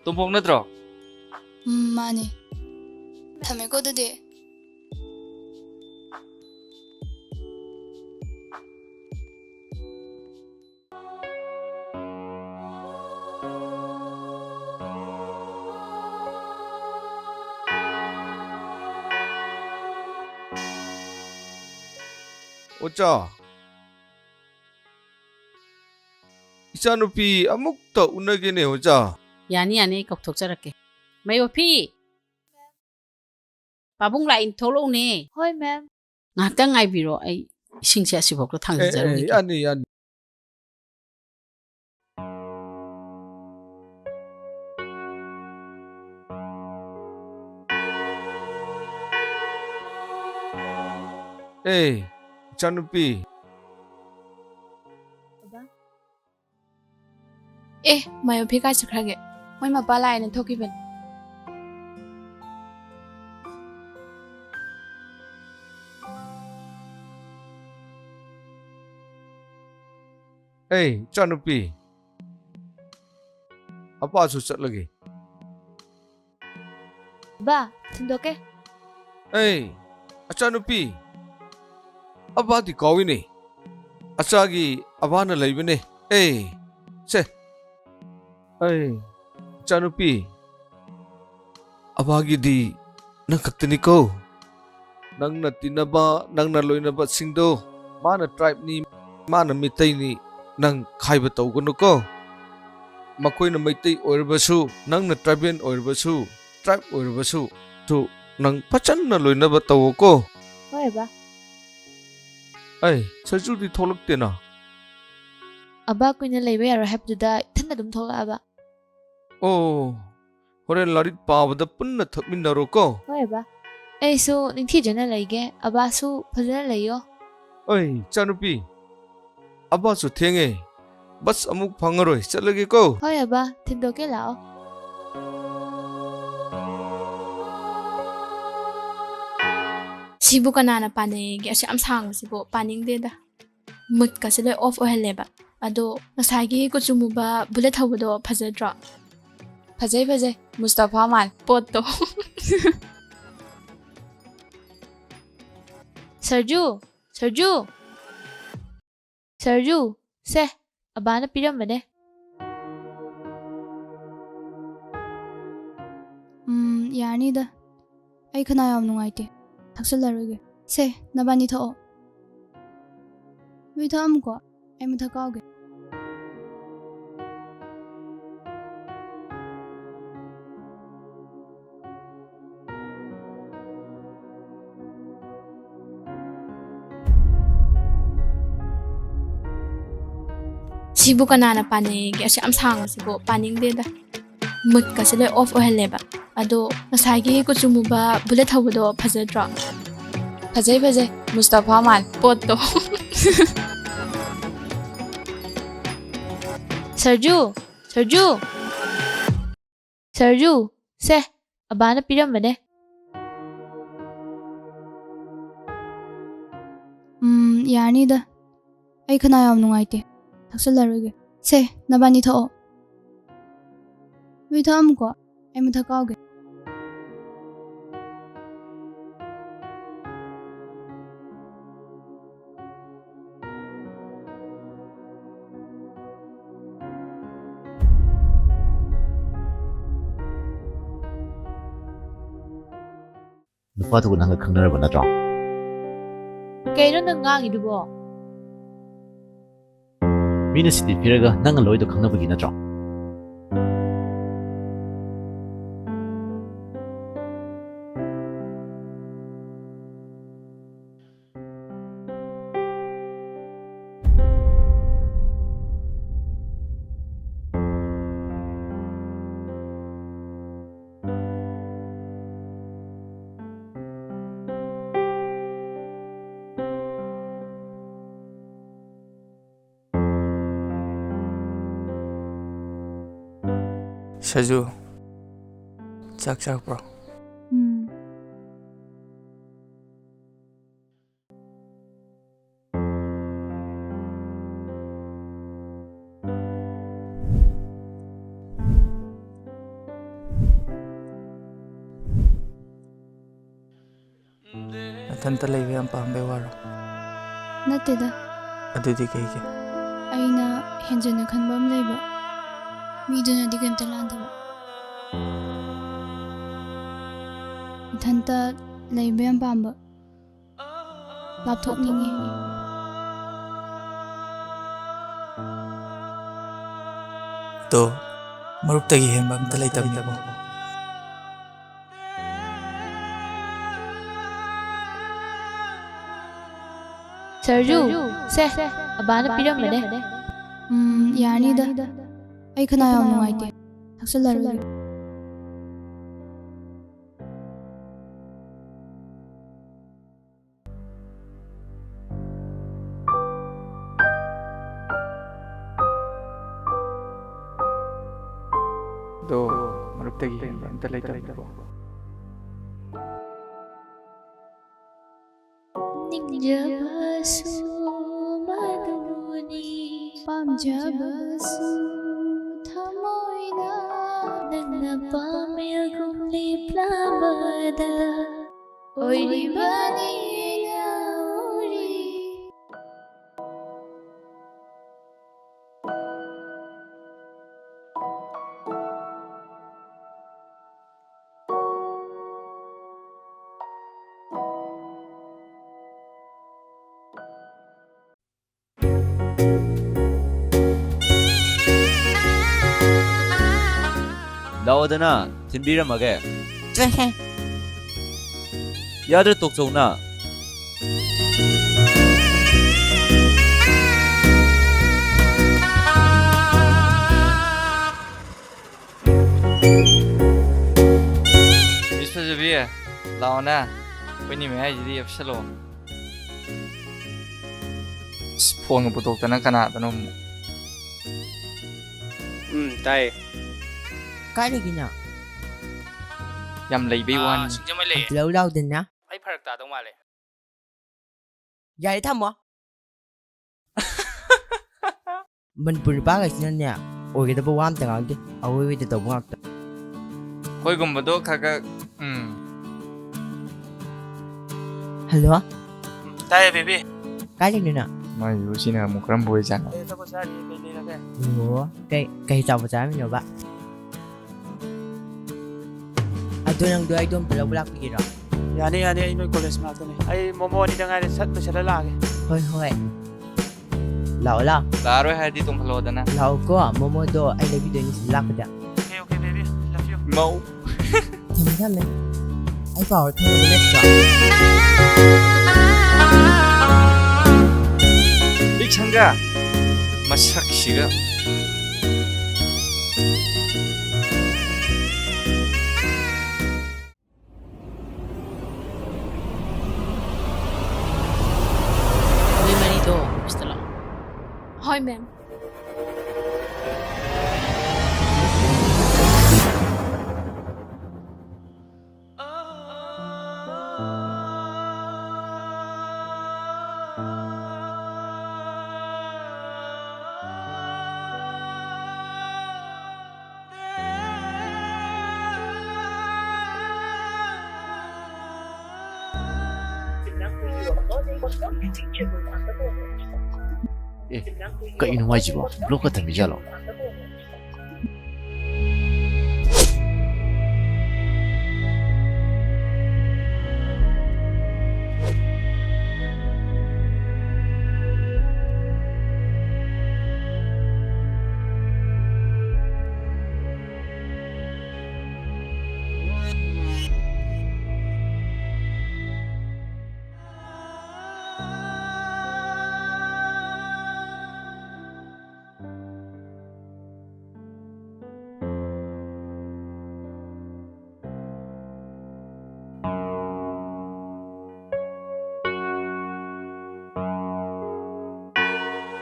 ꯇꯣꯝꯄꯣꯛ ꯅꯠꯇ꯭ꯔꯣ? ꯎꯝ, ꯃꯥꯅꯦ꯫ ꯊꯝꯃꯦꯀꯣ ꯑꯗꯨꯗꯤ꯫ ꯑꯣꯖꯥ, ꯏꯆꯥꯅꯨꯄꯤ ꯑꯃꯨꯛꯇ ꯎꯅꯒꯦꯅꯦ, ꯑꯣꯖꯥ꯫ ꯌꯥꯅꯤ, ꯌꯥꯅꯤ, ꯑꯩ ꯀꯧꯊꯣꯛꯆꯔꯛꯀꯦ꯫ ꯃꯌꯣꯐꯤ! ꯄꯥꯕꯨꯡ ꯂꯥꯛꯏ, ꯊꯣꯛꯂꯛꯎꯅꯦ꯫ ꯍꯣꯏ, ꯃꯦꯝ꯫ ꯉꯥꯏꯍꯥꯛꯇꯪ ꯉꯥꯏꯕꯤꯔꯣ, ꯑꯩ ꯏꯁꯤꯡꯁꯦ ꯑꯁꯤꯐꯥꯎꯗ ꯑꯦ, ꯑꯦ, ꯊꯥꯡꯖꯔꯝꯒꯦ꯫ ꯌꯥꯅꯤ, ꯌꯥꯅꯤ꯫ ꯑꯦ, ꯏꯆꯥꯅꯨꯄꯤ꯫ ꯕꯕꯥ꯫ ꯑꯦ, ꯃꯌꯣꯐꯤ ꯀꯥꯏ ꯆꯠꯈ꯭ꯔꯒꯦ? ꯃꯣꯏ ꯃꯄꯥ ꯂꯥꯛꯑꯦꯅ ꯊꯣꯛꯈꯤꯕꯅꯤ꯫ ꯑꯦ, ꯏꯆꯥꯅꯨꯄꯤ, ꯑꯄꯥꯁꯨ ꯆꯠꯂꯒꯦ꯫ ꯕꯥ, ꯊꯤꯟꯗꯣꯛꯀꯦ꯫ ꯑꯩ, ꯑꯆꯥꯅꯨꯄꯤ, ꯑꯕꯥꯗꯤ ꯀꯥꯎꯏꯅꯦ꯫ ꯑꯆꯥꯒꯤ ꯑꯕꯥꯅ ꯂꯩꯕꯅꯦ꯫ ꯑꯦ, ꯁꯦ꯫ ꯑꯩ, ꯏꯆꯥꯅꯨꯄꯤ, ꯑꯕꯥꯒꯤꯗꯤ ꯅꯪ ꯈꯛꯇꯅꯤꯀꯣ꯫ ꯅꯪꯅ ꯇꯤꯟꯅꯕ, ꯅꯪꯅ ꯂꯣꯏꯅꯕꯁꯤꯡꯗꯣ, ꯃꯥꯅ tribeꯅꯤ, ꯃꯥꯅ ꯃꯤꯇꯩꯅꯤ, ꯅꯪ ꯈꯥꯏꯕ ꯇꯧꯒꯅꯨꯀꯣ꯫ ꯃꯈꯣꯏꯅ ꯃꯩꯇꯩ ꯑꯣꯏꯔꯕꯁꯨ, ꯅꯪꯅ tribal ꯑꯣꯏꯔꯕꯁꯨ, tribe ꯑꯣꯏꯔꯕꯁꯨ, ꯇꯨ ꯅꯪ ꯐꯖꯅ ꯂꯣꯏꯅꯕ ꯇꯧꯋꯣꯀꯣ꯫ ꯍꯣꯏ, ꯑꯕꯥ꯫ ꯑꯩ, ꯁꯖꯨꯗꯤ ꯊꯣꯛꯂꯛꯇꯦꯅ? ꯑꯕꯥ ꯀꯨꯏꯅ ꯂꯩꯕ ꯌꯥꯔꯣꯏ ꯍꯥꯏꯕꯗꯨꯗ ꯏꯊꯟꯗ ꯑꯗꯨꯝ ꯊꯣꯛꯂꯛꯑꯕ꯫ ꯑꯣ, ꯍꯣꯔꯦꯟ ꯂꯥꯏꯔꯤꯛ ꯄꯥꯕꯗ ꯄꯨꯟꯅ ꯊꯛꯃꯤꯟꯅꯔꯣꯀꯣ꯫ ꯍꯣꯏ, ꯑꯕꯥ꯫ ꯑꯩꯁꯨ ꯅꯤꯡꯊꯤꯖꯅ ꯂꯩꯒꯦ꯫ ꯑꯕꯥꯁꯨ ꯐꯖꯅ ꯂꯩꯌꯣ꯫ ꯑꯩ, ꯏꯆꯥꯅꯨꯄꯤ, ꯑꯕꯥꯁꯨ ꯊꯦꯡꯉꯦ꯫ Bus ꯑꯃꯨꯛ ꯐꯪꯉꯔꯣꯏ꯫ ꯆꯠꯂꯒꯦꯀꯣ꯫ ꯍꯣꯏ, ꯑꯕꯥ꯫ ꯊꯤꯟꯗꯣꯛꯀꯦ, ꯂꯥꯛꯑꯣ꯫ ꯁꯤꯕꯨ ꯀꯅꯥꯅ ꯄꯥꯅꯩꯒꯦ? ꯑꯁꯨꯛ ꯌꯥꯝ ꯁꯥꯡꯕꯁꯤꯕꯨ ꯄꯥꯅꯤꯡꯗꯦꯗ꯫ ꯃꯨꯠꯀꯁꯦ ꯂꯣꯏ ꯑꯣꯐ ꯑꯣꯏꯍꯜꯂꯦꯕ꯫ ꯑꯗꯣ ꯉꯁꯥꯏꯒꯤ ꯀꯨꯆꯨ ꯃꯨꯕ ꯕꯨꯂꯦꯠ ꯊꯧꯕꯗꯣ ꯐꯖꯗ꯭ꯔꯣ? ꯐꯖꯩ, ꯐꯖꯩ꯫ ꯃꯨꯁꯇꯐꯥ ꯃꯥꯜꯂꯦ꯫ ꯄꯣꯠꯇꯣ꯫ ꯁꯔꯖꯨ! ꯁꯔꯖꯨ! ꯁꯔꯖꯨ! ꯁꯦ, ꯑꯕꯥꯅ ꯄꯤꯔꯝꯕꯅꯦ꯫ ꯎꯝ, ꯌꯥꯔꯅꯤꯗ꯫ ꯑꯩ ꯈꯅꯥꯎ ꯌꯥꯝ ꯅꯨꯡꯉꯥꯏꯇꯦ꯫ ꯊꯛꯆꯜꯂꯔꯣꯏꯒꯦ꯫ ꯁꯦ, ꯅꯕꯥꯅꯤ ꯊꯛꯑꯣ꯫ ꯅꯣꯏ ꯊꯛꯑꯝꯃꯨꯀꯣ꯫ ꯑꯩ ꯃꯊꯛ ꯀꯥꯎꯒꯦ꯫ ꯁꯤꯕꯨ ꯀꯅꯥꯅ ꯄꯥꯅꯩꯒꯦ? ꯑꯁꯨꯛ ꯌꯥꯝ ꯁꯥꯡꯕꯁꯤꯕꯨ ꯄꯥꯅꯤꯡꯗꯦꯗ꯫ ꯃꯨꯠꯀꯁꯦ ꯂꯣꯏ ꯑꯣꯐ ꯑꯣꯏꯍꯜꯂꯦꯕ꯫ ꯑꯗꯣ ꯉꯁꯥꯏꯒꯤ ꯀꯨꯆꯨ ꯃꯨꯕ ꯕꯨꯂꯦꯠ ꯊꯧꯕꯗꯣ ꯐꯖꯗ꯭ꯔꯣ? ꯐꯖꯩ, ꯐꯖꯩ꯫ ꯃꯨꯁꯇꯐꯥ ꯃꯥꯜꯂꯦ꯫ ꯄꯣꯠꯇꯣ꯫ ꯁꯔꯖꯨ! ꯁꯔꯖꯨ! ꯁꯔꯖꯨ! ꯁꯦ, ꯑꯕꯥꯅ ꯄꯤꯔꯝꯕꯅꯦ꯫ ꯎꯝ, ꯌꯥꯔꯅꯤꯗ꯫ ꯑꯩ ꯈꯅꯥꯎ ꯌꯥꯝ ꯅꯨꯡꯉꯥꯏꯇꯦ꯫ ꯊꯛꯆꯜꯂꯔꯣꯏꯒꯦ꯫ ꯁꯦ, ꯅꯕꯥꯅꯤ ꯊꯛꯑꯣ꯫ ꯅꯣꯏ ꯊꯛꯑꯝꯃꯨꯀꯣ꯫ ꯑꯩ ꯃꯊꯛ ꯀꯥꯎꯒꯦ꯫ ꯅꯨꯄꯥꯗꯨꯒ ꯅꯪꯒ ꯈꯪꯅꯔꯕ ꯅꯠꯇ꯭ꯔꯣ? ꯀꯩꯅꯣ ꯅꯪ ꯉꯥꯡꯉꯤꯗꯨꯕꯣ? ꯃꯤꯅ ꯁꯤꯗꯤ ꯄꯤꯔꯒ ꯅꯪꯒ ꯂꯣꯏꯗꯣ ꯈꯪꯅꯕꯒꯤ ꯅꯠꯇ꯭ꯔꯣ? ꯁꯖꯨ, ꯆꯥꯛ ꯆꯥꯛꯄ꯭ꯔꯣ? ꯎꯝ꯫ ꯏꯊꯟꯇ ꯂꯩꯕ ꯌꯥꯝ ꯄꯥꯝꯕꯩ ꯋꯥꯔꯣ? ꯅꯠꯇꯦꯗ꯫ ꯑꯗꯨꯗꯤ ꯀꯩꯒꯤ? ꯑꯩꯅ ꯍꯦꯟꯖꯟꯅ ꯈꯟꯕ ꯑꯃ ꯂꯩꯕ꯫ ꯃꯤꯗꯨꯅꯗꯤ ꯀꯩꯝꯇ ꯂꯥꯟꯗꯕ꯫ ꯏꯊꯟꯇ ꯂꯩꯕ ꯌꯥꯝ ꯄꯥꯝꯕ꯫ ꯂꯥꯞꯊꯣꯛꯅꯤꯡꯉꯤ꯫ ꯑꯗꯣ ꯃꯔꯨꯞꯇꯒꯤ ꯍꯦꯟꯕ ꯑꯝꯇ ꯂꯩꯇꯕꯅꯤꯀꯣ꯫ ꯁꯔꯖꯨ, ꯁꯦ, ꯑꯕꯥꯅ ꯄꯤꯔꯝꯕꯅꯦ꯫ ꯎꯝ, ꯌꯥꯅꯤꯗ꯫ ꯑꯩ ꯈꯅꯥꯎ ꯌꯥꯝ ꯅꯨꯡꯉꯥꯏꯇꯦ꯫ ꯊꯛꯆꯜꯂꯔꯣꯏꯒꯦ꯫ ꯑꯗꯣ ꯃꯔꯨꯞꯇꯒꯤ ꯍꯦꯟꯕ ꯑꯝꯇ ꯂꯩꯇꯕꯅꯤꯀꯣ꯫ ꯅꯤꯡꯖꯕꯁꯨ ꯃꯗꯨꯅꯤ, ꯄꯥꯝꯖꯕꯁꯨ ꯊꯃꯣꯏꯅ ꯅꯪꯅ ꯄꯥꯝꯕꯤꯒꯨꯝ ꯂꯦꯞꯂꯕꯗ ꯑꯣꯏꯔꯤꯕꯅꯤ ꯑꯩꯅ ꯎꯔꯤ꯫ ꯂꯥꯛꯑꯣꯗꯅ, ꯊꯤꯟꯕꯤꯔꯝꯃꯒꯦ꯫ ꯌꯥꯗ꯭ꯔ ꯇꯣꯛꯆꯧꯅ꯫ ꯃꯤꯁ ꯐꯖꯕꯤ, ꯂꯥꯛꯑꯣꯅꯦ, ꯑꯩꯈꯣꯏꯅꯤ ꯃꯌꯥꯏꯁꯤꯗ ꯌꯦꯞꯁꯜꯂꯣ꯫ ꯑꯁ, ꯐꯣꯟꯒ ꯄꯨꯊꯣꯛꯇꯅ ꯀꯅꯥꯗꯅꯣ ꯑꯃꯨꯛ꯫ ꯎꯝ, ꯇꯥꯏꯌꯦ꯫ ꯀꯥꯏ ꯂꯩꯒꯦꯅ? ꯌꯥꯝ ꯂꯩꯕꯩ ꯑꯥ, ꯋꯥꯅꯤ꯫ ꯁꯤꯡꯖꯃꯩ ꯂꯩꯌꯦ꯫ ꯂꯧ ꯂꯥꯎꯗꯅ꯫ ꯑꯩ ꯐꯔꯛ ꯇꯥꯗꯧ ꯃꯥꯜꯂꯦ꯫ ꯌꯥꯔꯦ, ꯊꯝꯃꯣ꯫ ꯃꯅꯤꯄꯨꯔ ꯅꯨꯄꯥꯈꯩꯁꯤꯅꯅꯦ, ꯑꯣꯏꯒꯗꯕ ꯋꯥ ꯑꯝꯇ ꯉꯥꯡꯗꯦ, ꯑꯋꯣꯏꯕꯗ ꯇꯧꯕ ꯉꯥꯛꯇ꯫ ꯑꯩꯈꯣꯏꯒꯨꯝꯕꯗꯣ ꯈꯔ ꯈꯔ, ꯎꯝ꯫ ꯍꯜꯂꯣ꯫ ꯎꯝ, ꯇꯥꯏꯌꯦ, ꯕꯦꯕꯤ꯫ ꯀꯥꯏ ꯂꯩꯅꯣ ꯅꯪ? ꯃꯥꯏꯁꯤꯕꯨ ꯁꯤꯅ ꯑꯃꯨꯛ ꯀꯔꯝꯕ ꯑꯣꯏꯖꯥꯠꯅꯣ? ꯑꯩ ꯑꯆꯥꯄꯣꯠ ꯆꯥꯔꯤꯌꯦ, ꯀꯩ ꯂꯩꯔꯒꯦ? ꯑꯣ, ꯀꯩ, ꯀꯩ ꯑꯆꯥꯄꯣꯠ ꯆꯥꯔꯝꯃꯤꯅꯣꯕ? ꯑꯗꯣ ꯅꯪꯗꯣ ꯑꯩꯗꯣ ꯑꯝꯇ ꯂꯧꯕ ꯂꯥꯛꯄꯤꯒꯦꯔꯣ? ꯌꯥꯅꯤ, ꯌꯥꯅꯤ, ꯑꯩ ꯅꯣꯏ ꯀꯣꯂꯦꯖ ꯃꯅꯥꯛꯇꯅꯤ꯫ ꯑꯩ ꯃꯣꯃꯣ ꯑꯅꯤꯗ ꯉꯥꯏꯔꯦ, ꯁꯠ ꯂꯣꯏꯁꯜꯂ ꯂꯥꯛꯑꯒꯦ꯫ ꯍꯣꯏ, ꯍꯣꯏ꯫ ꯂꯥꯛꯑꯣ, ꯂꯥꯛꯑꯣ꯫ ꯂꯥꯛꯑꯔꯣꯏ ꯍꯥꯏꯔꯗꯤ ꯇꯣꯡꯈꯠꯂꯛꯑꯣꯗꯅ꯫ ꯂꯥꯛꯑꯣꯀꯣ, ꯃꯣꯃꯣꯗꯣ ꯑꯩ ꯂꯩꯕꯤꯗꯣꯏꯅꯤ ꯁꯤꯗ ꯂꯥꯛꯄꯗ꯫ Okay, okay, baby, love U. ꯃꯧ꯫ ꯊꯝꯃꯦ, ꯊꯝꯃꯦ꯫ ꯑꯩ ꯄꯥꯎ ꯊꯝꯃꯒ ꯅꯠꯇ꯭ꯔꯣ? ꯕꯤꯛ ꯁꯪꯒꯥ꯫ ꯃꯁꯛꯁꯤꯒ꯫ ꯅꯣꯏ ꯃꯔꯤꯗꯣ ꯑꯣꯐꯤꯁꯇ ꯂꯥꯛꯑꯣ꯫ ꯍꯣꯏ, ꯃꯦꯝ꯫ ꯑꯦ, ꯀꯩꯅꯣ ꯃꯥꯏꯁꯤꯕꯣ? ꯕ꯭ꯂꯣꯛꯀ ꯊꯝꯃꯤꯖꯥꯠꯂꯣ?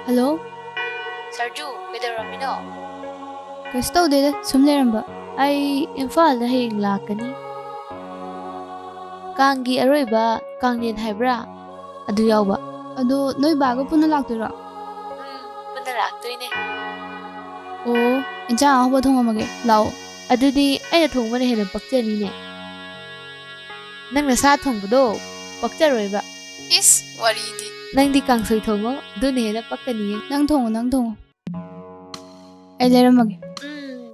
ꯍꯜꯂꯣ꯫ ꯁꯔꯖꯨ, ꯀꯩꯗꯧꯔꯝꯃꯤꯅꯣ? ꯀꯩꯁꯨ ꯇꯧꯗꯦꯗ, ꯁꯨꯝ ꯂꯩꯔꯝꯕ꯫ ꯑꯩ ꯏꯝꯐꯥꯜꯗ ꯍꯌꯦꯡ ꯂꯥꯛꯀꯅꯤ꯫ ꯀꯥꯡꯒꯤ ꯑꯔꯣꯏꯕ ꯀꯥꯡꯂꯦꯟ ꯍꯥꯏꯕ꯭ꯔꯥ? ꯑꯗꯨ ꯌꯥꯎꯕ꯫ ꯑꯗꯣ ꯅꯣꯏ ꯕꯥꯒ ꯄꯨꯟꯅ ꯂꯥꯛꯇꯣꯏꯔꯣ? ꯎꯝ, ꯄꯨꯟꯅ ꯂꯥꯛꯇꯣꯏꯅꯦ꯫ ꯑꯣ, ꯏꯟꯁꯥꯡ ꯑꯍꯥꯎꯕ ꯊꯣꯡꯉꯝꯃꯒꯦ, ꯂꯥꯛꯑꯣ꯫ ꯑꯗꯨꯗꯤ ꯑꯩꯅ ꯊꯣꯡꯕꯅ ꯍꯦꯟꯅ ꯄꯛꯆꯅꯤꯅꯦ꯫ ꯅꯪꯅ ꯁꯥ ꯊꯣꯡꯕꯗꯣ ꯄꯛꯆꯔꯣꯏꯕ꯫ ꯏꯁ, ꯋꯥꯔꯤꯗꯤ꯫ ꯅꯪꯗꯤ ꯀꯥꯡꯁꯣꯏ ꯊꯣꯡꯉꯣ, ꯑꯗꯨꯅ ꯍꯦꯟꯅ ꯄꯛꯀꯅꯤꯌꯦ꯫ ꯅꯪ ꯊꯣꯡꯉꯣ, ꯅꯪ ꯊꯣꯡꯉꯣ꯫ ꯑꯩ ꯂꯩꯔꯝꯃꯒꯦ꯫ ꯎꯝ꯫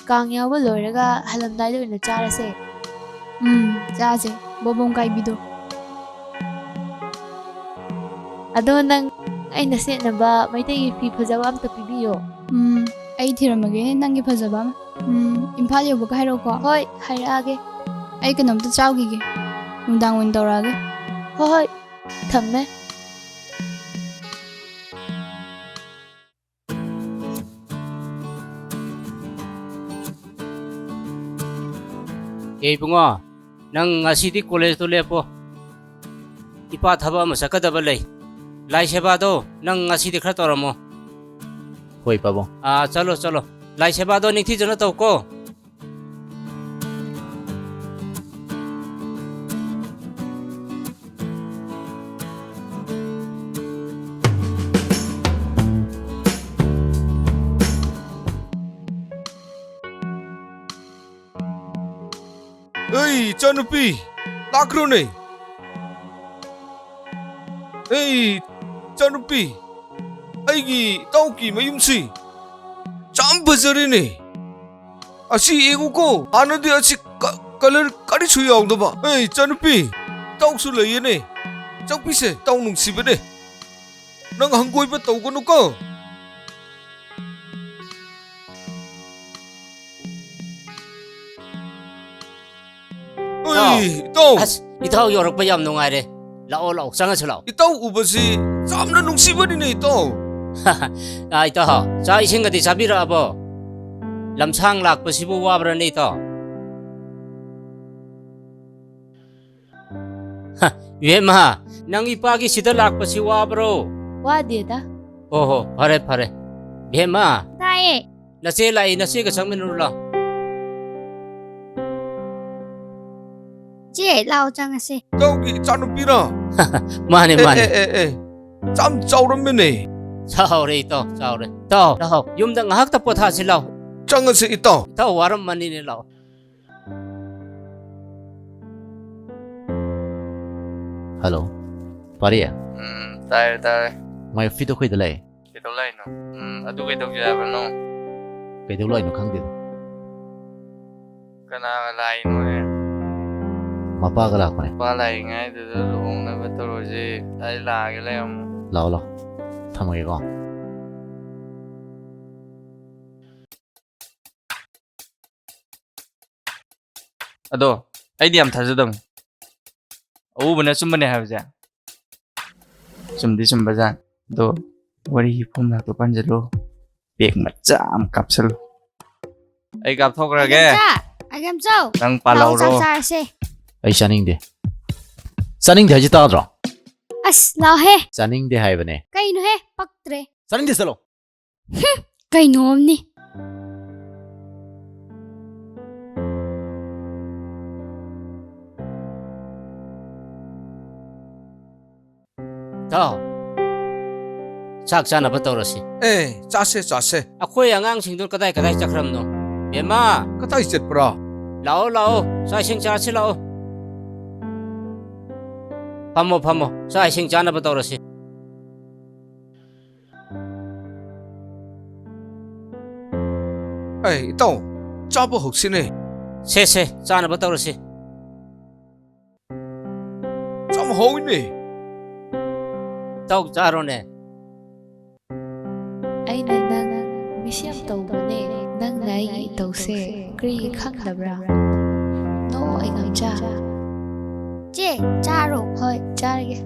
ꯀꯥꯡ ꯌꯥꯎꯕ ꯂꯣꯏꯔꯒ ꯍꯜꯂꯝꯗꯥꯏꯗ ꯑꯣꯏꯅ ꯆꯥꯔꯁꯦ꯫ ꯎꯝ, ꯆꯥꯁꯦ꯫ ꯕꯣꯕꯣꯡ ꯀꯥꯏꯕꯤꯗꯣ꯫ ꯑꯗꯣ ꯅꯪ ꯑꯩꯅ ꯁꯦꯠꯅꯕ ꯃꯩꯇꯩꯒꯤ ꯐꯤ ꯐꯖꯕ ꯑꯝꯇ ꯄꯤꯕꯤꯌꯣ꯫ ꯎꯝ, ꯑꯩ ꯊꯤꯔꯝꯃꯒꯦ ꯅꯪꯒꯤ ꯐꯖꯕ ꯑꯃ꯫ ꯎꯝ, ꯏꯝꯐꯥꯜ ꯌꯧꯕꯒ ꯍꯥꯏꯔꯛꯎꯀꯣ꯫ ꯍꯣꯏ, ꯍꯥꯏꯔꯛꯑꯒꯦ꯫ ꯑꯩ ꯀꯩꯅꯣꯝꯇ ꯆꯥꯎꯈꯤꯒꯦ꯫ ꯅꯨꯡꯗꯥꯡ ꯑꯣꯏꯅ ꯇꯧꯔꯛꯑꯒꯦ꯫ ꯍꯣꯏ, ꯍꯣꯏ꯫ ꯊꯝꯃꯦ꯫ ꯑꯦ ꯏꯕꯨꯡꯉꯣ, ꯅꯪ ꯉꯁꯤꯗꯤ ꯀꯣꯂꯦꯖꯇꯣ ꯂꯦꯞꯄꯣ꯫ ꯏꯄꯥ ꯊꯕꯛ ꯑꯃ ꯆꯠꯀꯗꯕ ꯂꯩ꯫ ꯂꯥꯏ ꯁꯦꯕꯥꯗꯣ ꯅꯪ ꯉꯁꯤꯗꯤ ꯈꯔ ꯇꯧꯔꯝꯃꯣ꯫ ꯍꯣꯏ, ꯄꯥꯕꯨꯡ꯫ ꯑꯥ, ꯆꯠꯂꯣ, ꯆꯠꯂꯣ꯫ ꯂꯥꯏ ꯁꯦꯕꯥꯗꯣ ꯅꯤꯡꯊꯤꯖꯅ ꯇꯧꯀꯣ꯫ ꯑꯩ ꯏꯆꯥꯅꯨꯄꯤ, ꯂꯥꯛꯈ꯭ꯔꯣꯅꯦ꯫ ꯑꯩ ꯏꯆꯥꯅꯨꯄꯤ, ꯑꯩꯒꯤ ꯏꯇꯥꯎꯒꯤ ꯃꯌꯨꯝꯁꯤ ꯌꯥꯝ ꯐꯖꯔꯦꯅꯦ꯫ ꯑꯁꯤ ꯌꯦꯡꯉꯨꯀꯣ, ꯍꯥꯟꯅꯗꯤ ꯑꯁꯤ ꯀ-, ꯀꯂꯔ ꯀꯔꯤꯁꯨ ꯌꯥꯎꯗꯕ꯫ ꯑꯩ ꯏꯆꯥꯅꯨꯄꯤ, ꯏꯇꯥꯎꯁꯨ ꯂꯩꯌꯦꯅꯦ꯫ ꯆꯪꯄꯤꯁꯦ, ꯏꯇꯥꯎ ꯅꯨꯡꯁꯤꯕꯅꯦ꯫ ꯅꯪ ꯍꯪꯒꯣꯏꯕ ꯇꯧꯒꯅꯨꯀꯣ꯫ ꯎꯏ, ꯏꯇꯥꯎ꯫ ꯏꯇꯥꯎ꯫ ꯑꯁ, ꯏꯇꯥꯎ ꯌꯧꯔꯛꯄ ꯌꯥꯝ ꯅꯨꯡꯉꯥꯏꯔꯦ꯫ ꯂꯥꯛꯑꯣ, ꯂꯥꯛꯑꯣ, ꯆꯪꯉꯁꯤ ꯂꯥꯛꯑꯣ꯫ ꯏꯇꯥꯎ ꯎꯕꯁꯤ ꯌꯥꯝꯅ ꯅꯨꯡꯁꯤꯕꯅꯤꯅꯦ, ꯏꯇꯥꯎ꯫ ꯑꯥ, ꯏꯇꯥꯎ, ꯆꯥꯛ ꯏꯁꯤꯡꯒꯗꯤ ꯆꯥꯕꯤꯔꯛꯑꯕꯣ? ꯂꯝꯁꯥꯡ ꯂꯥꯛꯄꯁꯤꯕꯨ ꯋꯥꯕ꯭ꯔꯅꯦ, ꯏꯇꯥꯎ? ꯍ, ꯏꯕꯦꯝꯃ, ꯅꯪ ꯏꯄꯥꯒꯤ ꯁꯤꯗ ꯂꯥꯛꯄꯁꯤ ꯋꯥꯕ꯭ꯔꯣ? ꯋꯥꯗꯦꯗ꯫ ꯑꯣ ꯍꯣ, ꯐꯔꯦ, ꯐꯔꯦ꯫ ꯏꯕꯦꯝꯃ꯫ ꯇꯥꯏꯌꯦ꯫ ꯅꯆꯦ ꯂꯥꯛꯏ, ꯅꯆꯦꯒ ꯆꯪꯃꯤꯟꯅꯔꯨ ꯂꯥꯎ꯫ ꯆꯦ, ꯂꯥꯎ ꯆꯪꯉꯁꯦ꯫ ꯏꯇꯥꯎꯒꯤ ꯏꯆꯥꯅꯨꯄꯤꯔꯣ? ꯃꯥꯅꯦ, ꯑꯦ, ꯃꯥꯅꯦ꯫ ꯑꯦ, ꯑꯦ, ꯑꯦ꯫ ꯌꯥꯝ ꯆꯥꯎꯔꯝꯃꯦꯅꯦ꯫ ꯆꯥꯎꯔꯦ, ꯏꯇꯥꯎ, ꯆꯥꯎꯔꯦ꯫ ꯏꯇꯥꯎ, ꯂꯥꯎ, ꯌꯨꯝꯗ ꯉꯥꯏꯍꯥꯛꯇ ꯄꯣꯊꯥꯁꯤ ꯂꯥꯎ꯫ ꯆꯪꯉꯁꯤ, ꯏꯇꯥꯎ꯫ ꯏꯇꯥꯎ ꯋꯥꯔꯝꯃꯅꯤꯅꯦ, ꯂꯥꯎ꯫ ꯍꯜꯂꯣ, ꯄꯥꯔꯤ? ꯎꯝ, ꯇꯥꯔꯦ, ꯇꯥꯔꯦ꯫ My office ꯇꯣ ꯑꯩꯈꯣꯏꯗ ꯂꯥꯛꯑꯦ꯫ ꯀꯩꯗꯧ ꯂꯥꯛꯏꯅꯣ? ꯎꯝ, ꯑꯗꯨ ꯀꯩꯗꯧꯒꯦ ꯍꯥꯏꯕꯅꯣ? ꯀꯩꯗꯧ ꯂꯥꯛꯏꯅꯣ ꯈꯪꯗꯦꯗ꯫ ꯀꯅꯥꯒ ꯂꯥꯛꯏꯅꯣꯅꯦ? ꯃꯄꯥꯒ ꯂꯥꯛꯄꯅꯦ꯫ ꯃꯄꯥ ꯂꯥꯛꯏꯉꯩꯗꯨꯗ ꯂꯨꯍꯣꯡꯅꯕ ꯇꯧꯔꯁꯦ꯫ ꯑꯩ ꯂꯥꯛꯑꯒꯦ, ꯂꯩꯔꯝꯃꯣ꯫ ꯂꯥꯛꯑꯣ, ꯂꯥꯛꯑꯣ꯫ ꯊꯝꯃꯒꯦꯀꯣ꯫ ꯑꯗꯣ ꯑꯩꯗꯤ ꯌꯥꯝ ꯊꯥꯖꯗꯕꯅꯤ꯫ ꯑꯎꯕꯅ ꯑꯆꯨꯝꯕꯅꯦ ꯍꯥꯏꯕꯁꯦ꯫ ꯆꯨꯝꯗꯤ ꯆꯨꯝꯕꯖꯥꯠꯅꯤ꯫ ꯑꯗꯣ ꯋꯥꯔꯤꯒꯤ ꯐꯣꯝꯂꯥꯛꯇꯣ ꯄꯥꯟꯁꯤꯜꯂꯣ꯫ ꯕꯦꯒ ꯃꯆꯥ ꯑꯃ ꯀꯥꯞꯁꯤꯜꯂꯣ꯫ ꯑꯩ ꯀꯥꯞꯊꯣꯛꯈ꯭ꯔꯒꯦ꯫ ꯑꯩꯒꯝꯆꯥ! ꯑꯩꯒꯝꯆꯥ! ꯅꯪ ꯄꯥꯜꯍꯧꯔꯣ꯫ ꯂꯥꯛꯑꯣ, ꯆꯥꯛ ꯆꯥꯔꯁꯦ꯫ ꯑꯩ ꯆꯥꯅꯤꯡꯗꯦ꯫ ꯆꯥꯅꯤꯡꯗꯦ ꯍꯥꯏꯁꯤ ꯇꯥꯗ꯭ꯔꯣ? ꯑꯁ, ꯂꯥꯛꯑꯣꯍꯦ꯫ ꯆꯥꯅꯤꯡꯗꯦ ꯍꯥꯏꯕꯅꯦ꯫ ꯀꯩꯅꯣꯍꯦ, ꯄꯛꯇ꯭ꯔꯦ꯫ ꯆꯥꯅꯤꯡꯗꯦ, ꯆꯠꯂꯣ꯫ ꯍꯨꯝ, ꯀꯩꯅꯣꯝꯅꯤ꯫ ꯏꯇꯥꯎ, ꯆꯥꯛ ꯆꯥꯅꯕ ꯇꯧꯔꯁꯤ꯫ ꯑꯦ, ꯆꯥꯁꯦ, ꯆꯥꯁꯦ꯫ ꯑꯩꯈꯣꯏ ꯑꯉꯥꯡꯁꯤꯡꯗꯨ ꯀꯗꯥꯏ ꯀꯗꯥꯏ ꯆꯠꯈ꯭ꯔꯕꯅꯣ? ꯕꯦꯝꯃ! ꯀꯗꯥꯏ ꯆꯠꯄ꯭ꯔꯥ? ꯂꯥꯛꯑꯣ, ꯂꯥꯛꯑꯣ, ꯆꯥꯛ ꯏꯁꯤꯡ ꯆꯥꯁꯤ ꯂꯥꯛꯑꯣ꯫ ꯐꯝꯃꯣ, ꯐꯝꯃꯣ, ꯆꯥꯛ ꯏꯁꯤꯡ ꯆꯥꯅꯕ ꯇꯧꯔꯁꯤ꯫ ꯑꯩ, ꯏꯇꯥꯎ, ꯆꯥꯕ ꯍꯧꯁꯤꯅꯦ꯫ ꯁꯦ, ꯁꯦ, ꯆꯥꯅꯕ ꯇꯧꯔꯁꯤ꯫ ꯌꯥꯝ ꯍꯥꯎꯏꯅꯦ꯫ ꯏꯇꯥꯎ, ꯆꯥꯔꯣꯅꯦ꯫ ꯑꯩꯅ ꯅꯪ miss ꯌꯥꯝ ꯇꯧꯕꯅꯦ꯫ ꯅꯪꯅ ꯑꯩꯒꯤ ꯏꯇꯧꯁꯦ ꯀꯔꯤ ꯈꯪꯗꯕ꯭ꯔꯥ? ꯅꯣ, ꯑꯩꯒꯝꯆꯥ꯫ ꯆꯦ, ꯆꯥꯔꯣ꯫ ꯍꯣꯏ, ꯆꯥꯔꯒꯦ꯫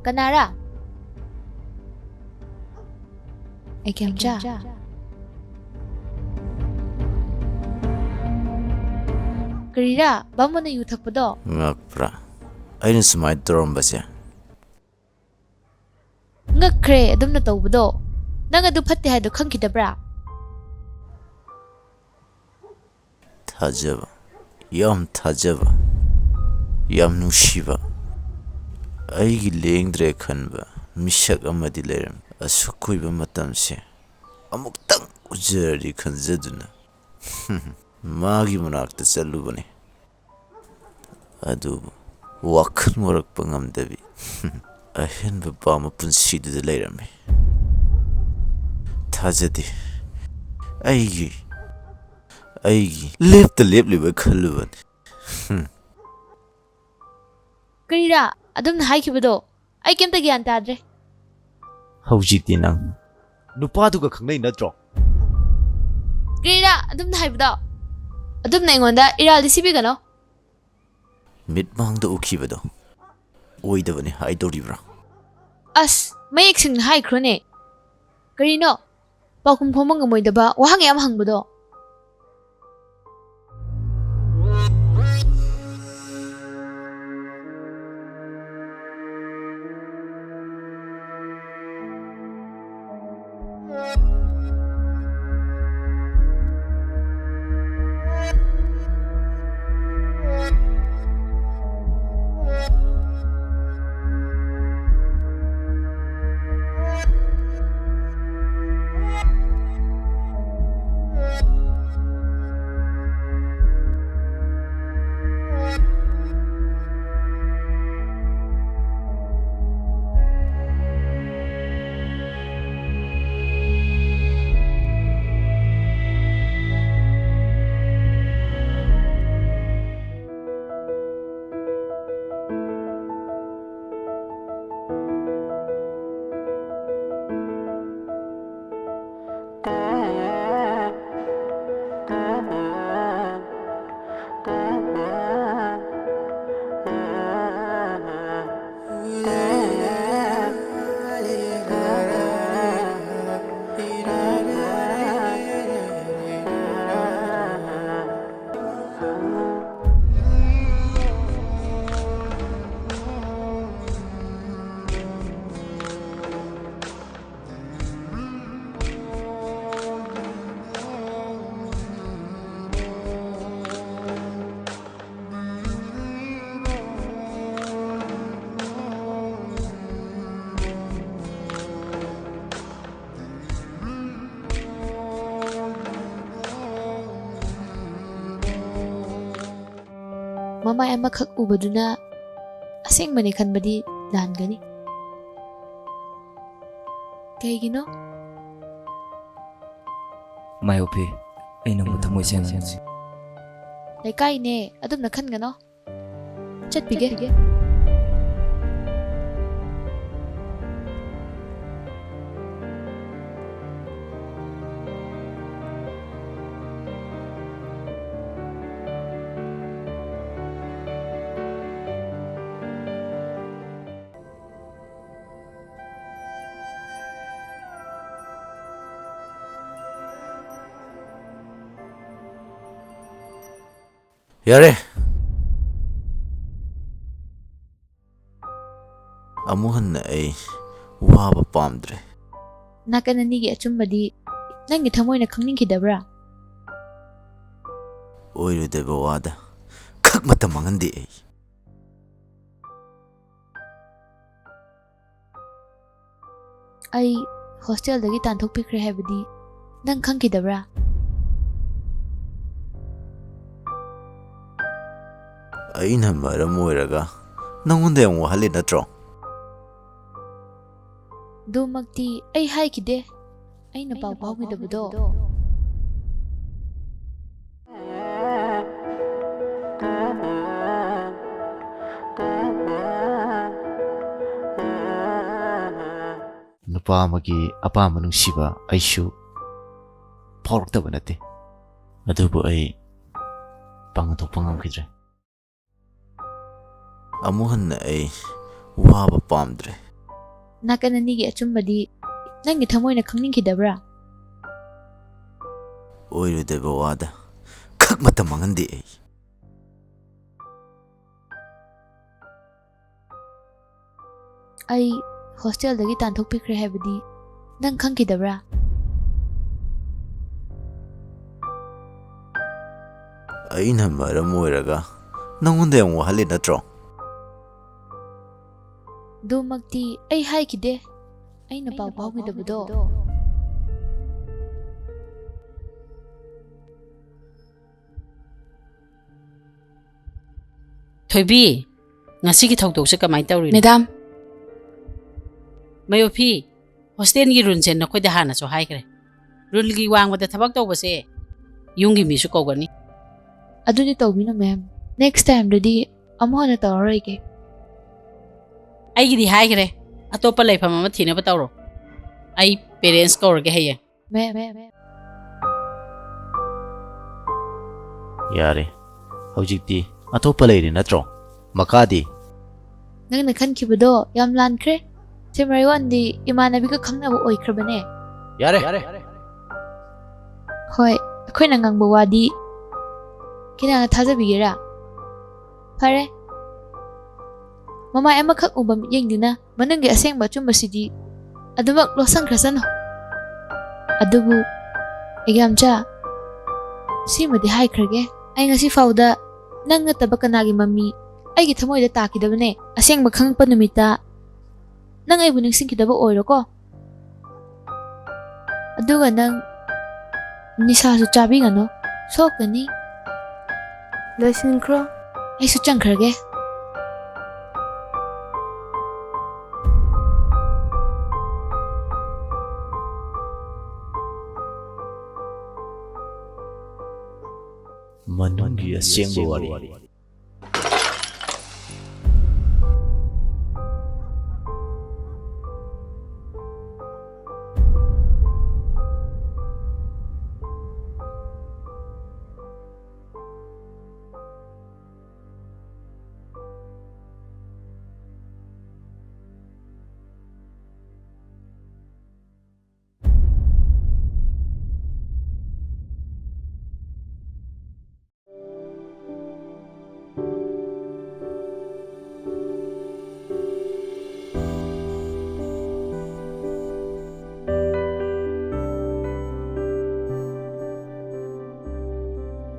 ꯀꯅꯥꯔꯥ? ꯑꯩ ꯀꯩꯝꯆꯥ꯫ ꯀꯔꯤꯔꯥ, ꯕꯥꯃꯣꯟꯅ ꯌꯨ ꯊꯛꯄꯗꯣ? ꯉꯛꯄ꯭ꯔꯥ? ꯑꯩꯅ ꯁꯨꯃꯥꯏꯅ ꯇꯧꯔꯝꯕꯁꯦ꯫ ꯉꯛꯈ꯭ꯔꯦ ꯑꯗꯨꯝꯅ ꯇꯧꯕꯗꯣ꯫ ꯅꯪ ꯑꯗꯨ ꯐꯠꯇꯦ ꯍꯥꯏꯗꯣ ꯈꯪꯈꯤꯗꯕ꯭ꯔꯥ? ꯊꯥꯖꯕ, ꯌꯥꯝ ꯊꯥꯖꯕ, ꯌꯥꯝ ꯅꯨꯡꯁꯤꯕ, ꯑꯩꯒꯤ ꯂꯦꯡꯗ꯭ꯔꯦ ꯈꯟꯕ ꯃꯤꯁꯛ ꯑꯃꯗꯤ ꯂꯩꯔꯝꯃꯤ꯫ ꯑꯁꯨꯛ ꯀꯨꯏꯕ ꯃꯇꯝꯁꯦ ꯑꯃꯨꯛꯇꯪ ꯎꯖꯔꯗꯤ ꯈꯟꯖꯗꯨꯅ ꯃꯥꯒꯤ ꯃꯅꯥꯛꯇ ꯆꯠꯂꯨꯕꯅꯤ꯫ ꯑꯗꯨꯕꯨ ꯋꯥꯈꯜ ꯃꯣꯔꯛꯄ ꯉꯝꯗꯕꯤ ꯑꯍꯦꯟꯕ ꯄꯥꯝꯕ ꯄꯨꯟꯁꯤꯗꯨꯗ ꯂꯩꯔꯝꯃꯤ꯫ ꯊꯥꯖꯗꯦ꯫ ꯑꯩꯒꯤ, ꯑꯩꯒꯤ ꯂꯦꯞꯇ ꯂꯦꯞꯂꯤꯕ ꯈꯜꯂꯨꯕꯅꯤ꯫ ꯀꯔꯤꯔꯥ ꯑꯗꯨꯝꯅ ꯍꯥꯏꯈꯤꯕꯗꯣ? ꯑꯩ ꯀꯩꯝꯇ ꯒ꯭ꯌꯥꯟ ꯇꯥꯗ꯭ꯔꯦ꯫ ꯍꯧꯖꯤꯛꯇꯤ ꯅꯪ ꯅꯨꯄꯥꯗꯨꯒ ꯈꯪꯅꯩ ꯅꯠꯇ꯭ꯔꯣ? ꯀꯔꯤꯔꯥ ꯑꯗꯨꯝꯅ ꯍꯥꯏꯕꯗꯣ? ꯑꯗꯨꯝꯅ ꯑꯩꯉꯣꯟꯗ ꯏꯔꯥꯜꯗꯤ ꯁꯤꯕꯤꯒꯅꯣ꯫ ꯃꯤꯠꯃꯥꯡꯗ ꯎꯈꯤꯕꯗꯣ ꯑꯣꯏꯗꯕꯅꯤ ꯍꯥꯏꯗꯧꯔꯤꯕ꯭ꯔꯥ? ꯑꯁ, ꯃꯌꯦꯛ ꯁꯦꯡꯅ ꯍꯥꯏꯈ꯭ꯔꯣꯅꯦ꯫ ꯀꯔꯤꯅꯣ? ꯄꯥꯎꯈꯨꯝ ꯐꯥꯎꯕ ꯉꯝꯃꯣꯏꯗꯕ ꯋꯥꯍꯪ ꯌꯥꯝ ꯍꯪꯕꯗꯣ꯫ ꯃꯥꯏ ꯑꯃꯈꯛ ꯎꯕꯗꯨꯅ ꯑꯁꯦꯡꯕꯅꯦ ꯈꯟꯕꯗꯤ ꯂꯥꯟꯒꯅꯤ꯫ ꯀꯩꯒꯤꯅꯣ? ꯃꯥꯏ ꯑꯣꯐꯤ, ꯑꯩ ꯅꯪꯕꯨ ꯊꯃꯣꯏ ꯁꯦꯡꯅ ꯅꯨꯡꯁꯤ꯫ ꯂꯩꯀꯥꯏꯅꯦ, ꯑꯗꯨꯝꯅ ꯈꯟꯒꯅꯣ꯫ ꯆꯠꯄꯤꯒꯦ꯫ ꯌꯥꯔꯦ꯫ ꯑꯃꯨꯛ ꯍꯟꯅ ꯑꯩ ꯋꯥꯕ ꯄꯥꯝꯗ꯭ꯔꯦ꯫ ꯅꯥꯀꯟ ꯑꯅꯤꯒꯤ ꯑꯆꯨꯝꯕꯗꯤ ꯅꯪꯒꯤ ꯊꯃꯣꯏꯅ ꯈꯪꯅꯤꯡꯈꯤꯗꯕ꯭ꯔꯥ? ꯑꯣꯏꯔꯣꯏꯗꯕ ꯋꯥꯗ ꯈꯛ ꯃꯇꯝ ꯃꯥꯡꯍꯟꯗꯦ ꯑꯩ꯫ ꯑꯩ ꯍꯣꯁꯇꯦꯜꯗꯒꯤ ꯇꯥꯟꯊꯣꯛꯄꯤꯈ꯭ꯔꯦ ꯍꯥꯏꯕꯗꯤ ꯅꯪ ꯈꯪꯈꯤꯗꯕ꯭ꯔꯥ? ꯑꯩꯅ ꯃꯔꯝ ꯑꯣꯏꯔꯒ ꯅꯪꯉꯣꯟꯗ ꯌꯥꯝ ꯋꯥꯍꯜꯂꯤ ꯅꯠꯇ꯭ꯔꯣ? ꯑꯗꯨꯃꯛꯇꯤ ꯑꯩ ꯍꯥꯏꯈꯤꯗꯦ꯫ ꯑꯩꯅ ꯄꯥꯎ ꯐꯥꯎꯈꯤꯗꯕꯗꯣ꯫ ꯅꯨꯄꯥ ꯑꯃꯒꯤ ꯑꯄꯥꯝꯕ ꯅꯨꯡꯁꯤꯕ ꯑꯩꯁꯨ ꯐꯥꯎꯔꯛꯇꯕ ꯅꯠꯇꯦ꯫ ꯑꯗꯨꯕꯨ ꯑꯩ ꯄꯥꯡꯒꯜ ꯊꯣꯛꯄ ꯉꯝꯈꯤꯗ꯭ꯔꯦ꯫ ꯑꯃꯨꯛ ꯍꯟꯅ ꯑꯩ ꯋꯥꯕ ꯄꯥꯝꯗ꯭ꯔꯦ꯫ ꯅꯥꯀꯟ ꯑꯅꯤꯒꯤ ꯑꯆꯨꯝꯕꯗꯤ ꯅꯪꯒꯤ ꯊꯃꯣꯏꯅ ꯈꯪꯅꯤꯡꯈꯤꯗꯕ꯭ꯔꯥ? ꯑꯣꯏꯔꯣꯏꯗꯕ ꯋꯥꯗ ꯈꯛ ꯃꯇꯝ ꯃꯥꯡꯍꯟꯗꯦ ꯑꯩ꯫ ꯑꯩ ꯍꯣꯁꯇꯦꯜꯗꯒꯤ ꯇꯥꯟꯊꯣꯛꯄꯤꯈ꯭ꯔꯦ ꯍꯥꯏꯕꯗꯤ ꯅꯪ ꯈꯪꯈꯤꯗꯕ꯭ꯔꯥ? ꯑꯩꯅ ꯃꯔꯝ ꯑꯣꯏꯔꯒ ꯅꯪꯉꯣꯟꯗ ꯌꯥꯝ ꯋꯥꯍꯜꯂꯤ ꯅꯠꯇ꯭ꯔꯣ? ꯑꯗꯨꯃꯛꯇꯤ ꯑꯩ ꯍꯥꯏꯈꯤꯗꯦ꯫ ꯑꯩꯅ ꯄꯥꯎ ꯐꯥꯎꯈꯤꯗꯕꯗꯣ꯫ ꯊꯣꯏꯕꯤ, ꯉꯁꯤꯒꯤ ꯊꯧꯗꯣꯛꯁꯦ ꯀꯃꯥꯏꯅ ꯇꯧꯔꯤꯅꯣ? ꯃꯦꯗꯥꯝ꯫ ꯃꯌꯣꯐꯤ, ꯍꯣꯁꯇꯦꯜꯒꯤ ꯔꯨꯜꯁꯦ ꯅꯈꯣꯏꯗ ꯍꯥꯟꯅꯁꯨ ꯍꯥꯏꯈ꯭ꯔꯦ꯫ ꯔꯨꯜꯒꯤ ꯋꯥꯡꯃꯗ ꯊꯕꯛ ꯇꯧꯕꯁꯦ ꯌꯨꯝꯒꯤ ꯃꯤꯁꯨ ꯀꯧꯒꯅꯤ꯫ ꯑꯗꯨꯗꯤ ꯇꯧꯕꯤꯅꯨ, ꯃꯦꯝ꯫ ꯅꯦꯛꯁ ꯇꯥꯏꯝꯗꯗꯤ ꯑꯃꯨꯛ ꯍꯟꯅ ꯇꯧꯔꯔꯣꯏꯒꯦ꯫ ꯑꯩꯒꯤꯗꯤ ꯍꯥꯏꯈ꯭ꯔꯦ, ꯑꯇꯣꯞꯄ ꯂꯩꯐꯝ ꯑꯃ ꯊꯤꯅꯕ ꯇꯧꯔꯣ꯫ ꯑꯩ ꯄꯦꯔꯦꯟꯁ ꯀꯧꯔꯒꯦ ꯍꯌꯦꯡ꯫ ꯃꯦꯝ, ꯃꯦꯝ, ꯃꯦꯝ꯫ ꯌꯥꯔꯦ, ꯍꯧꯖꯤꯛꯇꯤ ꯑꯇꯣꯞꯄ ꯂꯩꯔꯦ ꯅꯠꯇ꯭ꯔꯣ? ꯃꯈꯥꯗꯤ? ꯅꯪꯅ ꯈꯟꯈꯤꯕꯗꯣ ꯌꯥꯝ ꯂꯥꯟꯈ꯭ꯔꯦ꯫ ꯁꯤꯃꯔꯩꯋꯥꯟꯗꯤ ꯏꯃꯥꯟꯅꯕꯤꯒ ꯈꯪꯅꯕ ꯑꯣꯏꯈ꯭ꯔꯕꯅꯦ꯫ ꯌꯥꯔꯦ꯫ ꯍꯣꯏ, ꯑꯩꯈꯣꯏꯅ ꯉꯥꯡꯕ ꯋꯥꯗꯤ ꯀꯅꯥꯅ ꯊꯥꯖꯕꯤꯒꯦꯔꯥ? ꯐꯔꯦ, ꯃꯃꯥꯏ ꯑꯃꯈꯛ ꯎꯕ ꯃꯤꯠꯌꯦꯡꯗꯨꯅ ꯃꯅꯨꯡꯒꯤ ꯑꯁꯦꯡꯕ ꯑꯆꯨꯝꯕꯁꯤꯗꯤ ꯑꯗꯨꯃꯛ ꯂꯣꯠꯁꯟꯈ꯭ꯔꯁꯅꯨ꯫ ꯑꯗꯨꯕꯨ, ꯑꯦꯛꯖꯥꯝꯆꯥ, ꯁꯤꯃꯗꯤ ꯍꯥꯏꯈ꯭ꯔꯒꯦ, ꯑꯩ ꯉꯁꯤ ꯐꯥꯎꯗ ꯅꯪ ꯅꯠꯇꯕ ꯀꯅꯥꯒꯤ ꯃꯃꯤ ꯑꯩꯒꯤ ꯊꯃꯣꯏꯗ ꯇꯥꯈꯤꯗꯕꯅꯦ꯫ ꯑꯁꯦꯡꯕ ꯈꯪꯉꯛꯄ ꯅꯨꯃꯤꯠꯇ ꯅꯪ ꯑꯩꯕꯨ ꯅꯤꯡꯁꯤꯡꯈꯤꯗꯕ ꯑꯣꯏꯔꯣꯀꯣ꯫ ꯑꯗꯨꯒ ꯅꯪ ꯅꯤꯁꯥꯁꯨ ꯆꯥꯕꯤꯒꯅꯨ, ꯁꯣꯛꯀꯅꯤ꯫ ꯂꯣꯏꯁꯤꯟꯈ꯭ꯔꯣ꯫ ꯑꯩꯁꯨ ꯆꯪꯈ꯭ꯔꯒꯦ꯫ ꯃꯅꯨꯡꯒꯤ ꯑꯁꯦꯡꯕ ꯋꯥꯔꯤ꯫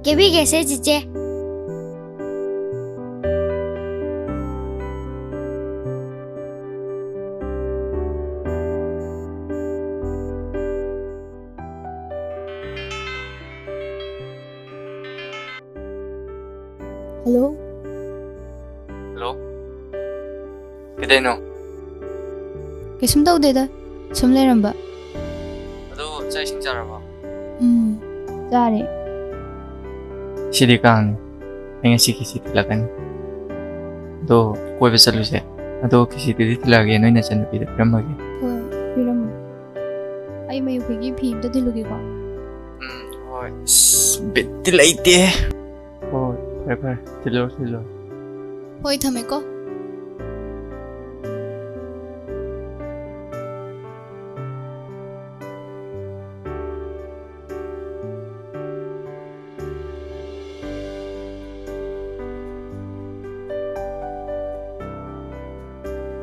ꯀꯦꯕꯤꯒꯦꯁꯦ, ꯆꯤꯆꯦ꯫ ꯍꯜꯂꯣ꯫ ꯀꯩꯗꯩꯅꯣ? ꯀꯩꯁꯨꯝ ꯇꯧꯗꯦꯗ, ꯁꯨꯝ ꯂꯩꯔꯝꯕ꯫ ꯑꯗꯣ ꯆꯥꯛ ꯏꯁꯤꯡ ꯆꯥꯔꯕꯣ? ꯎꯝ, ꯆꯥꯔꯦ꯫ ꯁꯤꯗꯤ ꯀꯥꯡꯅꯤ꯫ ꯑꯩ ꯉꯁꯤ ꯈꯦꯆꯤ ꯊꯤꯜꯂꯛꯀꯅꯤ꯫ ꯑꯗꯣ ꯀꯣꯏꯕ ꯆꯠꯂꯨꯁꯦ꯫ ꯑꯗꯣ ꯈꯦꯆꯤꯗꯨꯗꯤ ꯊꯤꯜꯂꯛꯑꯒꯦ, ꯅꯣꯏ ꯅꯆꯟꯅꯨꯄꯤꯗ ꯄꯤꯔꯝꯃꯒꯦ꯫ ꯍꯣꯏ, ꯄꯤꯔꯝꯃꯣ꯫ ꯑꯩ ꯃꯌꯨꯝꯒꯤ ꯐꯤ ꯑꯝꯇ ꯊꯤꯜꯂꯨꯒꯦꯀꯣ꯫ ꯎꯝ, ꯍꯣꯏ꯫ ꯑꯁ, ꯕꯤꯠꯇꯤ ꯂꯩꯇꯦ꯫ ꯍꯣꯏ, ꯐꯔꯦ, ꯐꯔꯦ꯫ ꯊꯤꯜꯂꯨꯔꯣ, ꯊꯤꯜꯂꯨꯔꯣ꯫ ꯍꯣꯏ, ꯊꯝꯃꯦꯀꯣ꯫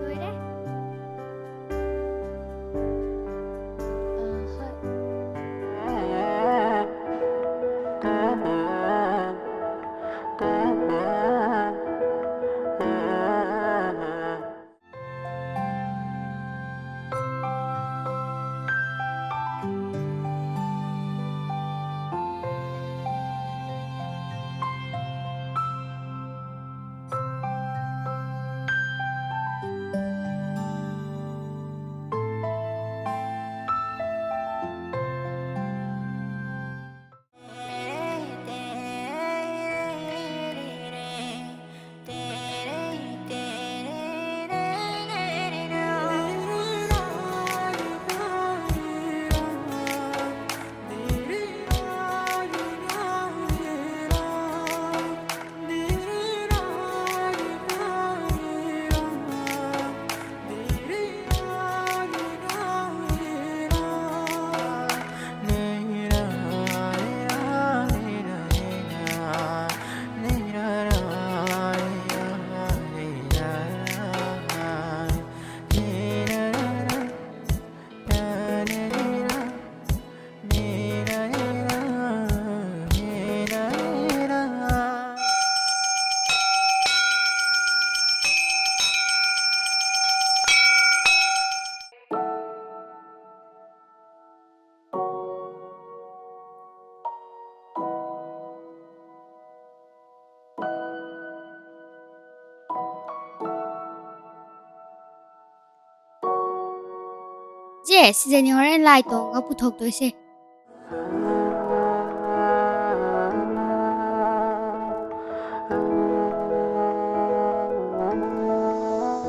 ꯂꯣꯏꯔꯦ꯫ ꯑ, ꯍꯣꯏ꯫ ꯑꯦ, ꯁꯤꯗꯅꯤ ꯍꯣꯔꯦꯟ ꯂꯥꯏ ꯇꯣꯡꯉꯒ ꯄꯨꯊꯣꯛꯇꯣꯏꯁꯦ꯫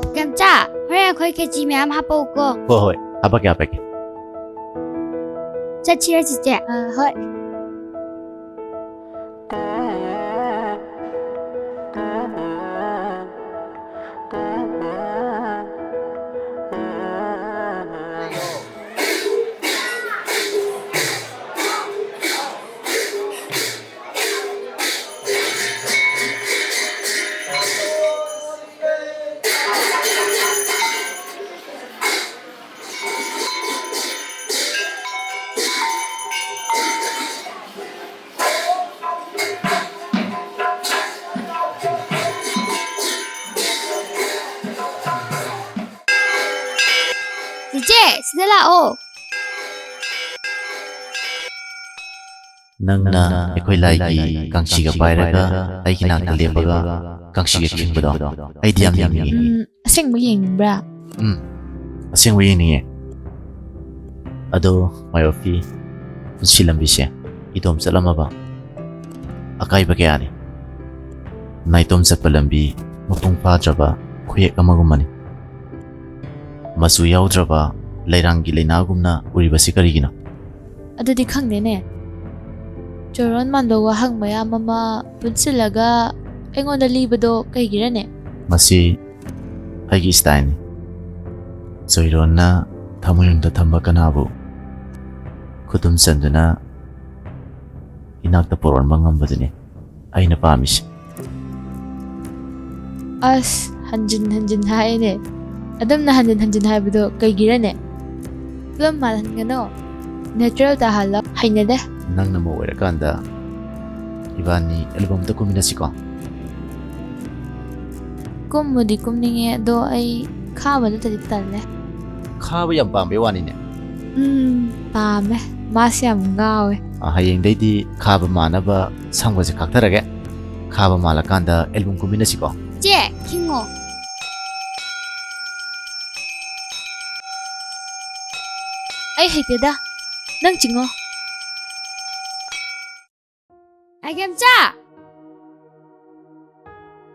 ꯏꯆꯦꯝꯆꯥ, ꯍꯣꯔꯦꯟ ꯑꯩꯈꯣꯏ ꯈꯦꯆꯤ ꯃꯌꯥꯝ ꯍꯥꯞꯄꯛꯎꯀꯣ꯫ ꯍꯣꯏ, ꯍꯣꯏ, ꯍꯥꯄꯛꯀꯦ, ꯍꯥꯄꯛꯀꯦ꯫ ꯆꯠꯁꯤꯔ, ꯆꯤꯆꯦ? ꯑ, ꯍꯣꯏ꯫ ꯆꯤꯆꯦ, ꯁꯤꯗ ꯂꯥꯛꯑꯣ꯫ ꯅꯪꯅ ꯑꯩꯈꯣꯏ ꯂꯥꯏꯒꯤ ꯀꯥꯡꯁꯤꯒ ꯄꯥꯏꯔꯒ ꯑꯩꯒꯤ ꯅꯥꯛꯇ ꯂꯦꯞꯄꯒ ꯀꯥꯡꯁꯤꯒ ꯈꯤꯡꯕꯗꯣ ꯑꯩꯗꯤ ꯌꯥꯝ ꯌꯦꯡꯅꯤꯡꯉꯤ꯫ ꯎꯝ, ꯑꯁꯦꯡꯕ ꯌꯦꯡꯅꯤꯡꯕ꯭ꯔꯥ? ꯎꯝ, ꯑꯁꯦꯡꯕ ꯌꯦꯡꯅꯤꯡꯉꯦ꯫ ꯑꯗꯣ ꯃꯥꯏꯕꯤ, ꯄꯨꯟꯁꯤ ꯂꯝꯕꯤꯁꯦ ꯏꯇꯣꯝ ꯆꯠꯂꯝꯃꯕ ꯑꯀꯥꯏꯕ ꯀꯌꯥꯅꯤ꯫ ꯅꯥꯏꯇꯣꯝ ꯆꯠꯄ ꯂꯝꯕꯤ ꯃꯄꯨꯡ ꯐꯥꯗ꯭ꯔꯕ ꯈꯨꯌꯦꯛ ꯑꯃꯒꯨꯝꯕꯅꯤ꯫ ꯃꯆꯨ ꯌꯥꯎꯗ꯭ꯔꯕ ꯂꯩꯔꯥꯡꯒꯤ ꯂꯩꯅꯥꯒꯨꯝꯅ ꯎꯔꯤꯕꯁꯤ ꯀꯔꯤꯒꯤꯅꯣ? ꯑꯗꯨꯗꯤ ꯈꯪꯗꯦꯅꯦ꯫ ꯆꯣꯏꯔꯣꯟ ꯃꯥꯟꯕ ꯋꯥꯍꯪ ꯃꯌꯥꯝ ꯑꯃ ꯄꯨꯟꯁꯤꯜꯂꯒ ꯑꯩꯉꯣꯟꯗ ꯂꯤꯕꯗꯣ ꯀꯩꯒꯤꯔꯅꯦ? ꯃꯁꯤ ꯑꯩꯒꯤ ꯁ꯭ꯇꯥꯏꯜꯅꯤ꯫ ꯆꯣꯏꯔꯣꯟꯅ ꯊꯃꯣꯏꯅꯨꯡꯗ ꯊꯝꯕ ꯀꯅꯥꯕꯨ ꯈꯨꯗꯨꯝ ꯆꯟꯗꯨꯅ ꯏꯅꯥꯛꯇ ꯄꯨꯔꯛꯍꯟꯕ ꯉꯝꯕꯗꯨꯅꯤ ꯑꯩꯅ ꯄꯥꯝꯃꯤꯁꯦ꯫ ꯑꯁ, ꯍꯟꯖꯤꯟ ꯍꯟꯖꯤꯟ ꯍꯥꯏꯅꯦ꯫ ꯑꯗꯨꯝꯅ ꯍꯟꯖꯤꯟ ꯍꯟꯖꯤꯟ ꯍꯥꯏꯕꯗꯣ ꯀꯩꯒꯤꯔꯅꯦ? ꯐꯤꯂꯝ ꯃꯥꯜꯍꯟꯒꯅꯣ꯫ ꯅꯦꯆꯔꯦꯜ ꯇꯥꯍꯜꯂꯣ꯫ ꯍꯩꯅꯗꯦ꯫ ꯅꯪꯅ ꯃꯧ ꯑꯣꯏꯔꯀꯥꯟꯗ ꯏꯕꯥꯅꯤ ꯑꯦꯜꯕꯝꯗ ꯀꯨꯝꯃꯤꯟꯅꯁꯤꯀꯣ? ꯀꯨꯝꯕꯨꯗꯤ ꯀꯨꯝꯅꯤꯡꯉꯦ, ꯑꯗꯣ ꯑꯩ ꯈꯥꯕ ꯅꯠꯇ꯭ꯔꯗꯤ ꯇꯜꯂꯦ꯫ ꯈꯥꯕ ꯌꯥꯝ ꯄꯥꯝꯕꯩ ꯋꯥꯅꯤꯅꯦ꯫ ꯎꯝ, ꯄꯥꯝꯃꯦ꯫ ꯃꯥꯁꯦ ꯌꯥꯝ ꯉꯥꯎꯋꯦ꯫ ꯑ, ꯍꯌꯦꯡꯗꯩꯗꯤ ꯈꯥꯕ ꯃꯥꯟꯅꯕ ꯁꯝꯒꯁꯦ ꯈꯥꯛꯊꯔꯒꯦ꯫ ꯈꯥꯕ ꯃꯥꯜꯂꯀꯥꯟꯗ ꯑꯦꯜꯕꯝ ꯀꯨꯝꯃꯤꯟꯅꯁꯤꯀꯣ? ꯆꯦ, ꯈꯤꯡꯉꯣ꯫ ꯑꯩ ꯍꯩꯇꯦꯗ, ꯅꯪ ꯆꯤꯡꯉꯣ꯫ ꯑꯥꯏꯒꯦꯝꯆꯥ!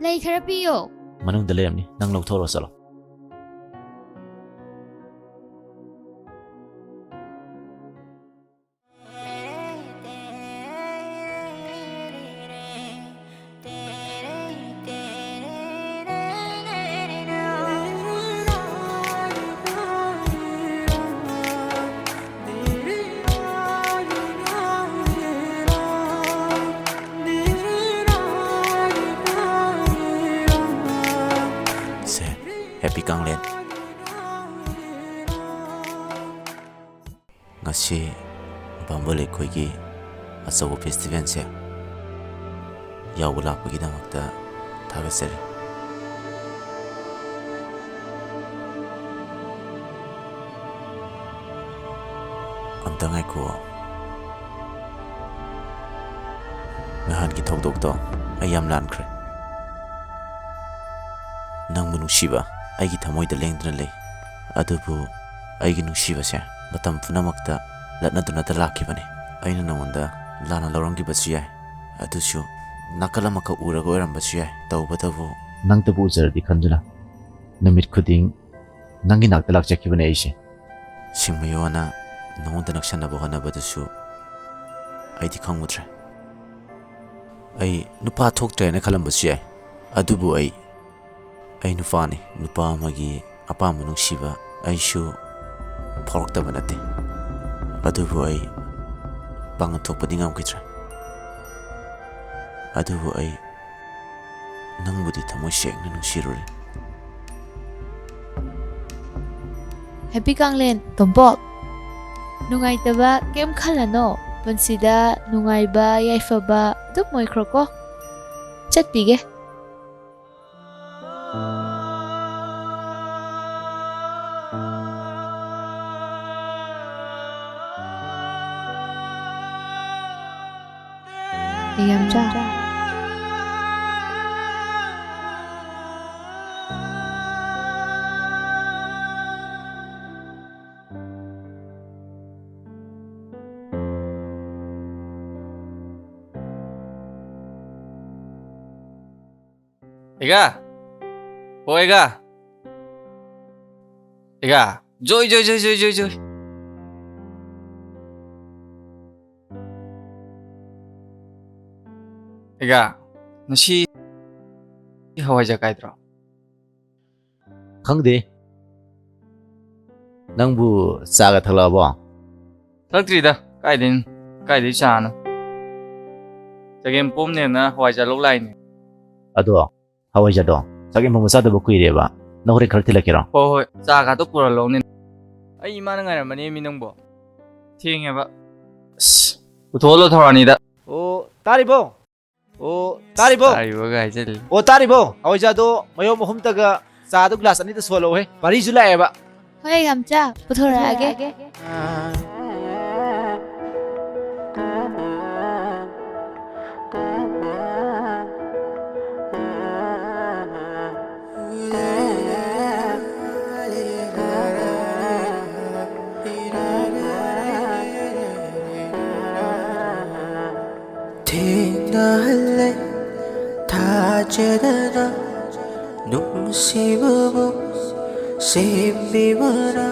ꯂꯩ ꯈꯔ ꯄꯤꯌꯣ꯫ ꯃꯅꯨꯡꯗ ꯂꯩꯔꯝꯅꯤ, ꯅꯪ ꯂꯧꯊꯣꯛꯎꯔꯣ ꯆꯠꯂꯣ꯫ ꯁꯦ, ꯍꯦꯄꯤ ꯀꯥꯡꯂꯦꯟ꯫ ꯉꯁꯤ ꯕꯥꯃꯣꯟ ꯂꯩꯀꯣꯏꯒꯤ ꯑꯆꯧꯕ ꯐꯦꯁꯇꯤꯚꯦꯜꯁꯦ ꯌꯥꯎꯕ ꯂꯥꯛꯄꯒꯤꯗꯃꯛꯇ ꯊꯥꯒꯠꯆꯔꯤ꯫ ꯑꯝꯇ ꯉꯥꯏꯈꯣ꯫ ꯅꯍꯥꯟꯒꯤ ꯊꯧꯗꯣꯛꯇꯣ ꯑꯩ ꯌꯥꯝ ꯂꯥꯟꯈ꯭ꯔꯦ꯫ ꯅꯪꯕꯨ ꯅꯨꯡꯁꯤꯕ ꯑꯩꯒꯤ ꯊꯃꯣꯏꯗ ꯂꯦꯡꯗꯅ ꯂꯩ꯫ ꯑꯗꯨꯕꯨ ꯑꯩꯒꯤ ꯅꯨꯡꯁꯤꯕꯁꯦ ꯃꯇꯝ ꯄꯨꯝꯅꯃꯛꯇ ꯂꯠꯅꯗꯨꯅꯇ ꯂꯥꯛꯈꯤꯕꯅꯤ꯫ ꯑꯩꯅ ꯅꯉꯣꯟꯗ ꯂꯥꯟꯅ ꯂꯧꯔꯝꯈꯤꯕꯁꯨ ꯌꯥꯏ꯫ ꯑꯗꯨꯁꯨ ꯅꯥꯀꯜ ꯑꯃꯈꯛ ꯎꯔꯒ ꯑꯣꯏꯔꯝꯕꯁꯨ ꯌꯥꯏ꯫ ꯇꯧꯕꯇꯕꯨ ꯅꯪꯇꯕꯨ ꯎꯖꯔꯗꯤ ꯈꯟꯗꯨꯅ ꯅꯨꯃꯤꯠ ꯈꯨꯗꯤꯡ ꯅꯪꯒꯤ ꯅꯥꯛꯇ ꯂꯥꯛꯆꯈꯤꯕꯅꯦ ꯑꯩꯁꯦ꯫ ꯁꯤꯡꯃꯌꯣꯅ ꯅꯉꯣꯟꯗ ꯅꯛꯁꯟꯅꯕ ꯍꯣꯠꯅꯕꯗꯨꯁꯨ ꯑꯩꯗꯤ ꯈꯪꯉꯨꯗ꯭ꯔꯦ꯫ ꯑꯩ ꯅꯨꯄꯥ ꯊꯣꯛꯇ꯭ꯔꯦꯅ ꯈꯜꯂꯝꯕꯁꯨ ꯌꯥꯏ, ꯑꯗꯨꯕꯨ ꯑꯩ, ꯑꯩ ꯅꯨꯄꯥꯅꯤ꯫ ꯅꯨꯄꯥ ꯑꯃꯒꯤ ꯑꯄꯥꯝꯕ ꯅꯨꯡꯁꯤꯕ ꯑꯩꯁꯨ ꯐꯥꯎꯔꯛꯇꯕ ꯅꯠꯇꯦ, ꯑꯗꯨꯕꯨ ꯑꯩ ꯄꯥꯡꯒꯜ ꯊꯣꯛꯄꯗꯤ ꯉꯝꯈꯤꯗ꯭ꯔꯦ꯫ ꯑꯗꯨꯕꯨ ꯑꯩ ꯅꯪꯕꯨꯗꯤ ꯊꯃꯣꯏ ꯁꯦꯡꯅ ꯅꯨꯡꯁꯤꯔꯨꯔꯦ꯫ ꯍꯦꯄꯤ ꯀꯥꯡꯂꯦꯟ, ꯇꯣꯝꯄꯣꯛ꯫ ꯅꯨꯡꯉꯥꯏꯇꯕ ꯀꯩꯝ ꯈꯜꯂꯅꯣ꯫ ꯄꯨꯟꯁꯤꯗ ꯅꯨꯡꯉꯥꯏꯕ, ꯌꯥꯏꯐꯕ ꯑꯗꯨꯝ ꯑꯣꯏꯈ꯭ꯔꯣꯀꯣ꯫ ꯆꯠꯄꯤꯒꯦ꯫ ꯌꯥꯝ ꯆꯥ꯫ ꯏꯒꯥ! ꯍꯣ ꯏꯒꯥ! ꯏꯒꯥ! ꯖꯣꯏ, ꯖꯣꯏ, ꯖꯣꯏ, ꯖꯣꯏ, ꯖꯣꯏ, ꯖꯣꯏ! ꯏꯒꯥ, ꯉꯁꯤ ꯍꯋꯥꯏꯖꯥ ꯀꯥꯏꯗ꯭ꯔꯣ? ꯈꯪꯗꯦ꯫ ꯅꯪꯕꯨ ꯆꯥꯒ ꯊꯛꯂꯛꯑꯕꯣ? ꯊꯛꯇ꯭ꯔꯤꯗ꯫ ꯀꯥꯏꯗꯩꯅꯣ? ꯀꯥꯏꯗꯩ ꯆꯥꯅꯣ? ꯆꯒꯦꯝ ꯄꯣꯝꯅꯦꯅ ꯍꯋꯥꯏꯖꯥ ꯂꯧ ꯂꯥꯛꯏꯅꯦ꯫ ꯑꯗꯣ ꯍꯋꯥꯏꯖꯥꯗꯣ ꯆꯒꯦꯝ ꯄꯣꯝꯕ ꯆꯥꯗꯕ ꯀꯨꯏꯔꯦꯕ꯫ ꯅꯪ ꯍꯣꯔꯦꯟ ꯈꯔ ꯊꯤꯜꯂꯛꯀꯦꯔꯣ? ꯍꯣꯏ, ꯍꯣꯏ, ꯆꯥ ꯈꯛꯇ ꯄꯨꯔꯛꯂꯧꯅꯦ꯫ ꯑꯩ ꯏꯃꯥꯅ ꯉꯥꯏꯔꯝꯃꯅꯦ ꯃꯤ ꯅꯪꯕꯣ꯫ ꯊꯦꯡꯉꯦꯕ꯫ ꯑꯁ, ꯄꯨꯊꯣꯛꯍꯜꯂꯣ ꯊꯧꯔꯥꯅꯤꯗ꯫ ꯑꯣ, ꯇꯥꯔꯤꯕꯣ? ꯑꯣ, ꯇꯥꯔꯤꯕꯣ? ꯇꯥꯔꯤꯕꯣꯒ ꯍꯥꯏꯖꯜꯂꯤ꯫ ꯑꯣ, ꯇꯥꯔꯤꯕꯣ? ꯍꯋꯥꯏꯖꯥꯗꯣ ꯃꯌꯣꯝ ꯑꯍꯨꯝꯇꯒ ꯆꯥꯗꯣ ꯒ꯭ꯂꯥꯁ ꯑꯅꯤꯗ ꯁꯣꯜꯂꯛꯎꯍꯦ꯫ ꯚꯥꯔꯤꯁꯨ ꯂꯥꯛꯑꯦꯕ꯫ ꯍꯣꯏ, ꯉꯝꯆꯥ, ꯄꯨꯊꯣꯔꯛꯑꯒꯦ꯫ ꯊꯦꯡꯅꯍꯜꯂꯦ ꯊꯥꯖꯗꯅ ꯅꯨꯡꯁꯤꯕꯕꯨ ꯁꯦꯝꯕꯤꯕꯅ꯫